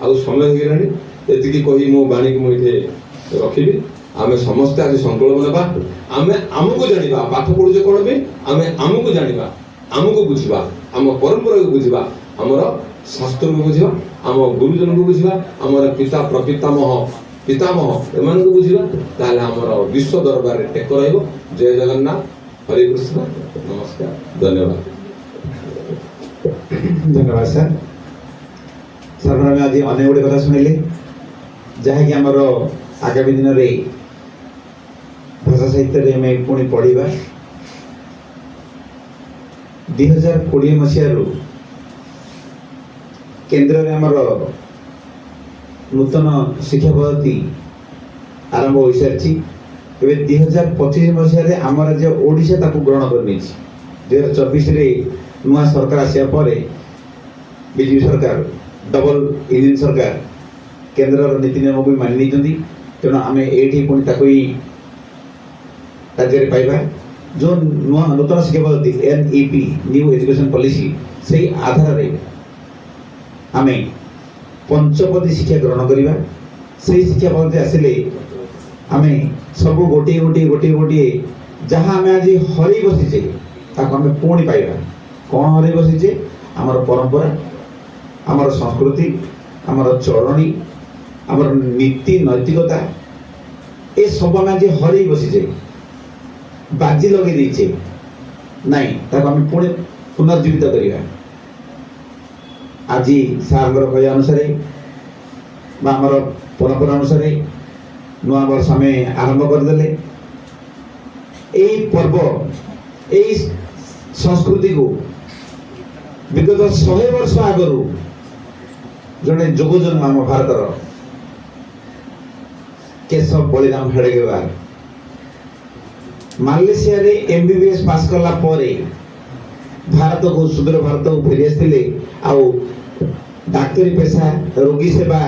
ଆଉ ସମୟ ହେଇଗଲାଣି। ଏତିକି କହି ମୋ ବାଣୀକୁ ମୁଁ ଏଠି ରଖିବି। ଆମେ ସମସ୍ତେ ଆଜି ସଂକଳ୍ପ ନେବା, ଆମେ ଆମକୁ ଜାଣିବା। ପାଠ ପଢୁଛେ କଣ ପାଇଁ? ଆମେ ଆମକୁ ଜାଣିବା, ଆମକୁ ବୁଝିବା, ଆମ ପରମ୍ପରାକୁ ବୁଝିବା, ଆମର ଶାସ୍ତ୍ରକୁ ବୁଝିବା, ଆମ ଗୁରୁଜନଙ୍କୁ ବୁଝିବା, ଆମର ପିତା, ପ୍ରପିତାମହ, ପିତାମହ ଏମାନଙ୍କୁ ବୁଝିବା, ତାହେଲେ ଆମର ବିଶ୍ୱ ଦରବାରରେ ଟେକ ରହିବ। ଜୟ ଜଗନ୍ନାଥ, ହରେ କୃଷ୍ଣ, ନମସ୍କାର, ଧନ୍ୟବାଦ। ଧନ୍ୟବାଦ ସାର୍। ସାର୍, ଆମେ ଆଜି ଅନେକ ଗୁଡ଼ିଏ କଥା ଶୁଣିଲେ, ଯାହାକି ଆମର ଆଗାମୀ ଦିନରେ ଭାଷା ସାହିତ୍ୟରେ ଆମେ ପୁଣି ପଢ଼ିବା। 2020 ମସିହାରୁ କେନ୍ଦ୍ରରେ ଆମର ନୂତନ ଶିକ୍ଷା ପଦ୍ଧତି ଆରମ୍ଭ ହୋଇସାରିଛି। ଏବେ 2025 ମସିହାରେ ଆମ ରାଜ୍ୟ ଓଡ଼ିଶା ତାକୁ ଗ୍ରହଣ କରିନେଇଛି। 2024ରେ ନୂଆ ସରକାର ଆସିବା ପରେ ବିଜେପି ସରକାର, ଡବଲ ଇଞ୍ଜିନ୍ ସରକାର, କେନ୍ଦ୍ରର ନୀତି ନିୟମକୁ ବି ମାନି ନେଇଛନ୍ତି। ତେଣୁ ଆମେ ଏଇଠି ପୁଣି ତାକୁ ହିଁ ରାଜ୍ୟରେ ପାଇବା। ଯେଉଁ ନୂତନ ଶିକ୍ଷା ପଦ୍ଧତି, NEP, new education policy, ସେଇ ଆଧାରରେ ଆମେ ପଞ୍ଚପଦୀ ଶିକ୍ଷା ଗ୍ରହଣ କରିବା। ସେଇ ଶିକ୍ଷା ପଦ୍ଧତି ଆସିଲେ ଆମେ ସବୁ ଗୋଟିଏ ଗୋଟିଏ ଗୋଟିଏ ଗୋଟିଏ ଯାହା ଆମେ ଆଜି ହରେଇ ବସିଛେ, ତାକୁ ଆମେ ପୁଣି ପାଇବା। କ'ଣ ହରେଇ ବସିଛେ? ଆମର ପରମ୍ପରା, ଆମର ସଂସ୍କୃତି, ଆମର ଚଳଣି, ଆମର ନୀତି ନୈତିକତା, ଏସବୁ ଆମେ ଆଜି ହରେଇ ବସିଛେ, ବାଜି ଲଗେଇ ଦେଇଛେ। ନାଇଁ, ତାକୁ ଆମେ ପୁଣି ପୁନର୍ଜୀବିତ କରିବା। ଆଜି ସାର୍ଙ୍କର କହିବା ଅନୁସାରେ ବା ଆମର ପରମ୍ପରା ଅନୁସାରେ। ନୂଆ ବର୍ଷ ଆମେ ଆରମ୍ଭ କରିଦେଲେ। ଏଇ ପର୍ବ, ଏଇ ସଂସ୍କୃତିକୁ ବିଗତ 100 ବର୍ଷ ଆଗରୁ ଜଣେ ଯୋଗଜନ୍ମ ଆମ ଭାରତର କେଶବ ବଳିରାମ ହେଡଗେୱାର ମାଲେସିଆରେ ଏମବିବିଏସ୍ ପାସ୍ କଲା ପରେ ଭାରତକୁ, ସୁଦୂର ଭାରତକୁ ଫେରି ଆସିଥିଲେ। ଆଉ ଡାକ୍ତରୀ ପେସା, ରୋଗୀ ସେବା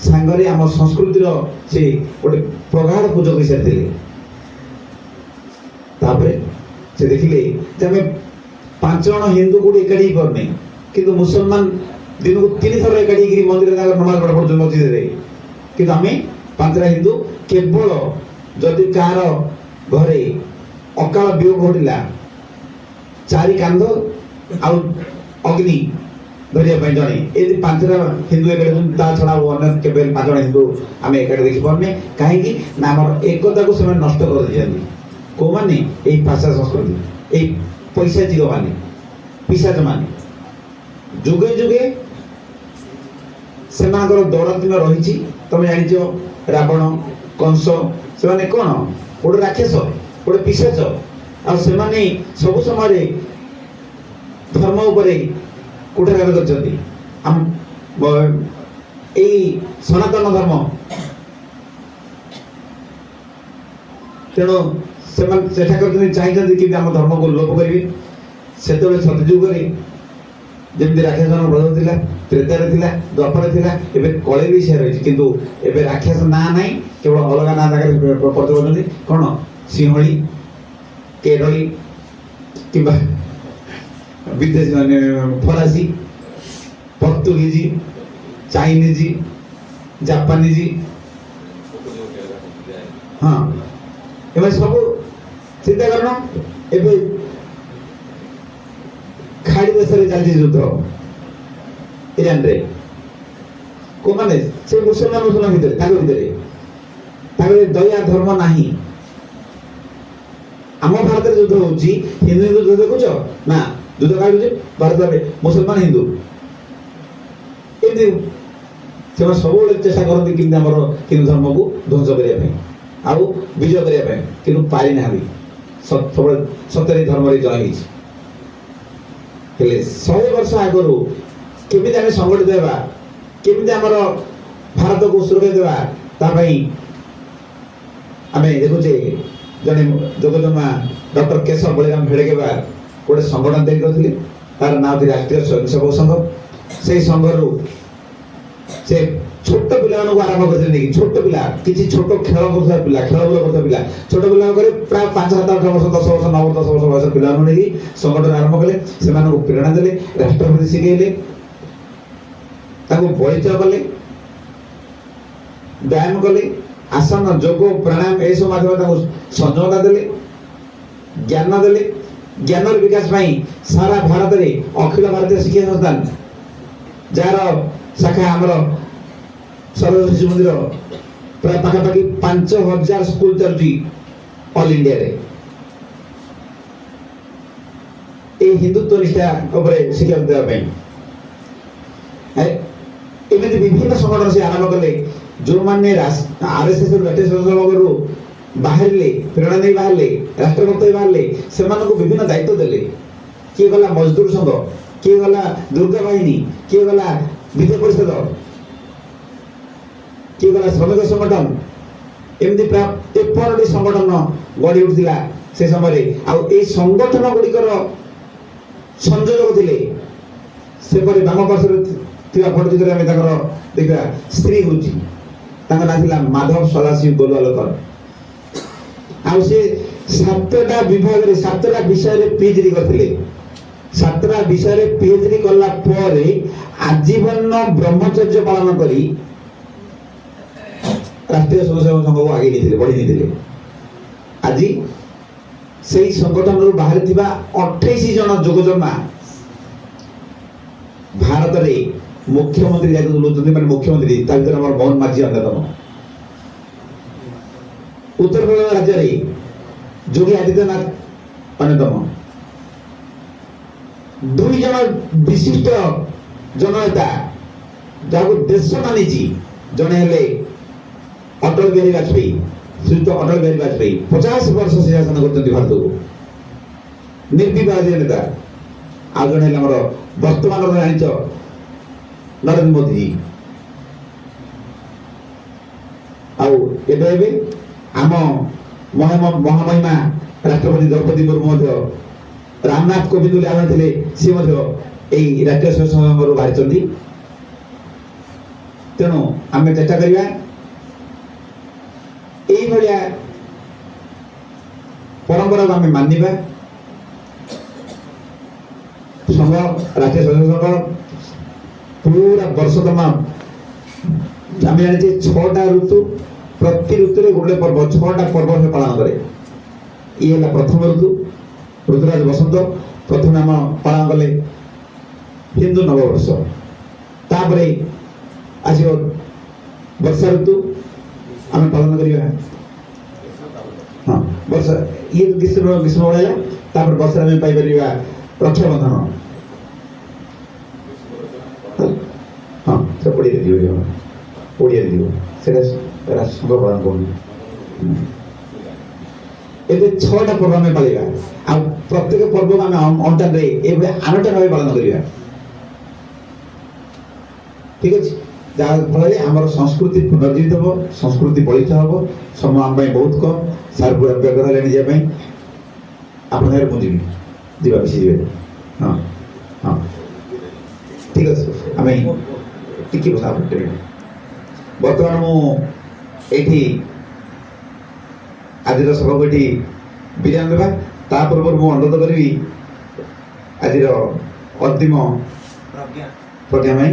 ସାଙ୍ଗରେ ଆମ ସଂସ୍କୃତିର ସେ ଗୋଟେ ପ୍ରଗାଢ଼ ପୂଜକ ହେଇସାରିଥିଲେ। ତାପରେ ସେ ଦେଖିଲେ ଯେ ଆମେ 5 ଜଣ ହିନ୍ଦୁ କୋଉଠି ଏକାଠି ହେଇପାରୁନି, କିନ୍ତୁ ମୁସଲମାନ ଦିନକୁ 3 ଥର ଏକାଠି ହେଇକିରି ମନ୍ଦିରରେ ତାଙ୍କର ନମାଜ ପାଠ ପଢୁଛନ୍ତି ମସଜିଦରେ। କିନ୍ତୁ ଆମେ 5ଟା ହିନ୍ଦୁ କେବଳ ଯଦି କାହାର ଘରେ ଅକାଳ ବିୟୋଗ ଘଟିଲା, 4 କାନ୍ଧ ଆଉ ଅଗ୍ନି ଧରିବା ପାଇଁ ଜଣେ, ଏମିତି 5ଟା ହିନ୍ଦୁ ଏକାଠି ହଉଛନ୍ତି। ତା ଛଡ଼ା ଆଉ ଅନ୍ୟ କେବେ 5 ଜଣ ହିନ୍ଦୁ ଆମେ ଏକାଠି ଦେଖିପାରୁନେ। କାହିଁକି ନା ଆମର ଏକତାକୁ ସେମାନେ ନଷ୍ଟ କରିଦେଇଛନ୍ତି। କୋଉମାନେ? ଏଇ ପାଶ୍ଚାତ୍ୟ ସଂସ୍କୃତି, ଏଇ ପୈଶାଚିକ ମାନେ, ପିଶାଚ ମାନେ। ଯୁଗେ ଯୁଗେ ସେମାନଙ୍କର ଦୌରାତ୍ମ୍ୟ ରହିଛି। ତମେ ଜାଣିଛ ରାବଣ, କଂସ, ସେମାନେ କ'ଣ? ଗୋଟେ ରାକ୍ଷସ, ଗୋଟେ ପିଶାଚ। ଆଉ ସେମାନେ ସବୁ ସମୟରେ ଧର୍ମ ଉପରେ କୁଠାଘାତ କରିଛନ୍ତି ଆମ ଏଇ ସନାତନ ଧର୍ମ। ତେଣୁ ସେମାନେ ଚେଷ୍ଟା କରିଛନ୍ତି, ଚାହିଁଛନ୍ତି କେମିତି ଆମ ଧର୍ମକୁ ଲୋପ କରିବେ। ସେତେବେଳେ ସତଯୁଗରେ ଯେମିତି ରାକ୍ଷସମାନଙ୍କ ପ୍ରଭାବ ଥିଲା, ତ୍ରେତାରେ ଥିଲା, ଦ୍ୱାପରେ ଥିଲା, ଏବେ କଳି ବି ସେୟା ରହିଛି। କିନ୍ତୁ ଏବେ ରାକ୍ଷସ ନାଁ ନାହିଁ, କେବଳ ଅଲଗା ନାଁ ଜାଗାରେ ପରିଚୟ କରୁଛନ୍ତି। କ'ଣ? ସିଂହଳି, କେରଳୀ କିମ୍ବା ବିଦେଶୀ ମାନେ ଫରାସୀ, ପର୍ତ୍ତୁଗିଜ, ଚାଇନିଜ, ଜାପାନିଜ, ହଁ, ଏମାନେ ସବୁ ଚିନ୍ତା କରୁନ। ଏବେ ଖାଡ଼ି ଦେଶରେ ଚାଲିଛି ଯୁଦ୍ଧ, ଇରାନରେ। କୋଉମାନେ? ସେ ମୁସଲମାନ ମୁସଲମାନ ଭିତରେ, ତାଙ୍କ ଭିତରେ ତାଙ୍କ ଦୟା ଧର୍ମ ନାହିଁ। ଆମ ଭାରତରେ ଯୁଦ୍ଧ ହଉଛି, ହିନ୍ଦୁ ହିନ୍ଦୁ ଯୁଦ୍ଧ ଦେଖୁଛ ନା? ଯୁଦ୍ଧ କାହା ହଉଛି ଭାରତରେ? ମୁସଲମାନ ହିନ୍ଦୁ। ଏମିତି ସେମାନେ ସବୁବେଳେ ଚେଷ୍ଟା କରନ୍ତି କେମିତି ଆମର ହିନ୍ଦୁ ଧର୍ମକୁ ଧ୍ୱଂସ କରିବା ପାଇଁ ଆଉ ବିଜୟ କରିବା ପାଇଁ, କିନ୍ତୁ ପାରିନାହାନ୍ତି। ସବୁବେଳେ ସତରେ ଧର୍ମରେ ଜୟ ହେଇଛି। ହେଲେ 100 ବର୍ଷ ଆଗରୁ କେମିତି ଆମେ ସଂଗଠିତ ହେବା, କେମିତି ଆମର ଭାରତକୁ ସୁରକ୍ଷା ଦେବା, ତା ପାଇଁ ଆମେ ଦେଖୁଛେ ଜଣେ ଯୋଗଜମା ଡକ୍ଟର କେଶବ ବଳିରାମ ହେଡଗେୱାର ଗୋଟେ ସଂଗଠନ ତିଆରି କରିଥିଲେ। ତାର ନାଁ ହେଉଛି ରାଷ୍ଟ୍ରୀୟ ସ୍ୱୟଂସେବକ ସଂଘ। ସେଇ ସଂଘରୁ ସେ ଛୋଟ ପିଲାମାନଙ୍କୁ ଆରମ୍ଭ କରିଥିଲେ ନେଇକି, ଛୋଟ ପିଲା, କିଛି ଛୋଟ ଖେଳ କରୁଥିବା ପିଲା, ଖେଳ ବୁଲ କରୁଥିବା ପିଲା, ଛୋଟ ପିଲାଙ୍କ କରି ପ୍ରାୟ 5, 7, 8 ବର୍ଷ, 10 ବର୍ଷ, 9 ବର୍ଷ, 10 ବର୍ଷ ବୟସର ପିଲାମାନଙ୍କୁ ନେଇକି ସଂଗଠନ ଆରମ୍ଭ କଲେ। ସେମାନଙ୍କୁ ପ୍ରେରଣା ଦେଲେ, ରାଷ୍ଟ୍ରପତି ଶିଖେଇଲେ, ତାଙ୍କୁ ବଳିଷ୍ଠ କଲେ, ବ୍ୟାୟାମ କଲେ, ଆସନ, ଯୋଗ, ପ୍ରାଣାୟାମ ଏସବୁ ମାଧ୍ୟମରେ ତାଙ୍କୁ ସଂଯମତା ଦେଲେ, ଜ୍ଞାନ ଦେଲେ। ଜ୍ଞାନର ବିକାଶ ପାଇଁ ସାରା ଭାରତରେ ଅଖିଳ ଭାରତୀୟ ଶିକ୍ଷା ସଂସ୍ଥାନ, ଯାହାର ଶାଖା ଆମର ସରସ୍ୱତୀ ଶିଶୁ ମନ୍ଦିର, ପ୍ରାୟ ପାଖାପାଖି 5000 ସ୍କୁଲ ଚାଲୁଛି ଅଲ୍ ଇଣ୍ଡିଆରେ ଏଇ ହିନ୍ଦୁତ୍ୱ ନିଷ୍ଠା ଉପରେ ଶିକ୍ଷା ଦେବା ପାଇଁ। ଏମିତି ବିଭିନ୍ନ ସଂଗଠନ ସେ ଆରମ୍ଭ କଲେ। ଯେଉଁମାନେ ଆରଏସଏସ୍ ରାଷ୍ଟ୍ରୀୟ ସ୍ୱୟଂସେବକରୁ ବାହାରିଲେ, ପ୍ରେରଣା ନେଇ ବାହାରିଲେ, ରାଷ୍ଟ୍ରଭକ୍ତ ହେଇ ବାହାରିଲେ, ସେମାନଙ୍କୁ ବିଭିନ୍ନ ଦାୟିତ୍ୱ ଦେଲେ। କିଏ ଗଲା ମଜଦୁର ସଂଘ, କିଏ ଗଲା ଦୁର୍ଗା ବାହିନୀ, କିଏ ଗଲା ବିଦ୍ୟା ପରିଷଦ, କିଏ ଗଲା ଶ୍ରମିକ ସଂଗଠନ। ଏମିତି ପ୍ରାୟ 53ଟି ସଂଗଠନ ଗଢ଼ି ଉଠିଥିଲା ସେ ସମୟରେ। ଆଉ ଏଇ ସଂଗଠନ ଗୁଡ଼ିକର ସଂଯୋଜକ ଥିଲେ, ସେପରି ବାମ ପାର୍ଶ୍ୱରେ ଥିବା ଫଟୋଚିତ୍ରରେ ଆମେ ତାଙ୍କର ଦେଖିବା, ସ୍ତ୍ରୀ ହେଉଛି, ତାଙ୍କ ନାଁ ଥିଲା ମାଧବ ସଦାଶିବ ଗୋଲୱାଲକର। ଆଉ ସେ 7ଟା ବିଭାଗରେ 7ଟା ବିଷୟରେ ପିଏଚଡି କରିଥିଲେ। 7ଟା ବିଷୟରେ ପିଏଚଡି କଲା ପରେ ଆଜୀବନ ବ୍ରହ୍ମଚର୍ଯ୍ୟ ପାଳନ କରି ରାଷ୍ଟ୍ରୀୟ ସ୍ୱୟଂସେବକ ସଂଘକୁ ଆଗେଇ ନେଇଥିଲେ, ବଢ଼େଇ ନେଇଥିଲେ। ଆଜି ସେଇ ସଂଗଠନରୁ ବାହାରିଥିବା 28 ଜଣ ଯୋଗଜମା ଭାରତରେ ମୁଖ୍ୟମନ୍ତ୍ରୀ ଦାୟିତ୍ୱ ତୁଲାଉଛନ୍ତି, ମାନେ ମୁଖ୍ୟମନ୍ତ୍ରୀ, ତା ଭିତରେ ଆମର ମୋହନ ମାଝୀ ଅନ୍ୟତମ। ଉତ୍ତରପ୍ରଦେଶ ରାଜ୍ୟରେ ଯୋଗୀ ଆଦିତ୍ୟନାଥ ଅନ୍ୟତମ। 2 ଜଣ ବିଶିଷ୍ଟ ଜନନେତା ଯାହାକୁ ଦେଶ ମାନିଛି, ଜଣେ ହେଲେ ଅଟଳ ବିହାରୀ ବାଜପେୟୀ, ଶ୍ରୀଯୁକ୍ତ ଅଟଳ ବିହାରୀ ବାଜପେୟୀ 50 ବର୍ଷ ସେ ଶାସନ କରିଛନ୍ତି ଭାରତକୁ, ନିର୍ବିବାଦୀୟ ନେତା। ଆଉ ଜଣେ ହେଲେ ଆମର ବର୍ତ୍ତମାନର ଜାଣିଛ ନରେନ୍ଦ୍ର ମୋଦିଜୀ। ଆଉ ଏବେ ଏବେ ଆମ ମହାମହିମା ରାଷ୍ଟ୍ରପତି ଦ୍ରୌପଦୀ ମୁର୍ମୁ ମଧ୍ୟ, ରାମନାଥ କୋବିନ୍ଦ ବୋଲି ଆମେ ଥିଲେ, ସିଏ ମଧ୍ୟ ଏଇ ରାଷ୍ଟ୍ରୀୟ ସ୍ୱୟଂ ସଂଘରୁ ବାହାରିଛନ୍ତି। ତେଣୁ ଆମେ ଚେଷ୍ଟା କରିବା ଏଇଭଳିଆ ପରମ୍ପରାକୁ ଆମେ ମାନିବା। ସଂଘ, ରାଷ୍ଟ୍ରୀୟ ସ୍ୱୟଂ ସଂଘ ପୁରା ବର୍ଷ ତମାମ, ଆମେ ଜାଣିଛେ ଛଅଟା ଋତୁ, ପ୍ରତି ଋତୁରେ ଗୋଟେ ପର୍ବ, ଛଅଟା ପର୍ବ ସେ ପାଳନ କରେ। ଇଏ ହେଲା ପ୍ରଥମ ଋତୁ, ଋତୁରାଜ ବସନ୍ତ। ପ୍ରଥମେ ଆମ ପାଳନ କଲେ ହିନ୍ଦୁ ନବବର୍ଷ। ତାପରେ ଆସିବ ବର୍ଷା ଋତୁ, ଆମେ ପାଳନ କରିବା। ହଁ, ବର୍ଷା ଇଏ ଗ୍ରୀଷ୍ମ, ଗ୍ରୀଷ୍ମ ହେଲା। ତାପରେ ବର୍ଷାରେ ଆମେ ପାଇପାରିବା ରକ୍ଷାବନ୍ଧନ। ହଁ, ସେ ଓଡ଼ିଆରେ ଯିବ, ଓଡ଼ିଆରେ ଯିବ ସେଟା, ସଂଘ ପାଳନ କରୁନି। ଏବେ ଛଅଟା ପର୍ବ ଆମେ ପାଳିବା ଆଉ ପ୍ରତ୍ୟେକ ପର୍ବକୁ ଆମେ ଅନୁଷ୍ଠାନରେ ଏଇଭଳି ଆନୁଷ୍ଠାନ ଭାବେ ପାଳନ କରିବା। ଠିକ ଅଛି? ଯାହା ଫଳରେ ଆମର ସଂସ୍କୃତି ପୁନର୍ଜୀବିତ ହେବ, ସଂସ୍କୃତି ବଳିଷ୍ଠ ହେବ। ସମୟ ଆମ ପାଇଁ ବହୁତ କମ୍। ସାର୍ ପୁରା ବ୍ୟଗ୍ର ହେଲେଣି ଯିବା ପାଇଁ। ଆପଣ ସାଙ୍ଗରେ ମୁଁ ଯିବି, ଯିବା, ମିଶି ଯିବେ। ହଁ ହଁ, ଠିକ ଅଛି। ଆମେ ଟିକେ ବସା। ବର୍ତ୍ତମାନ ମୁଁ ଏଇଠି ଆଜିର ସଭାକୁ ଏଠି ବିରାମ ଦେବା। ତା ପୂର୍ବରୁ ମୁଁ ଅନୁରୋଧ କରିବି ଆଜିର ଅନ୍ତିମ ପ୍ରଜ୍ଞା ପାଇଁ।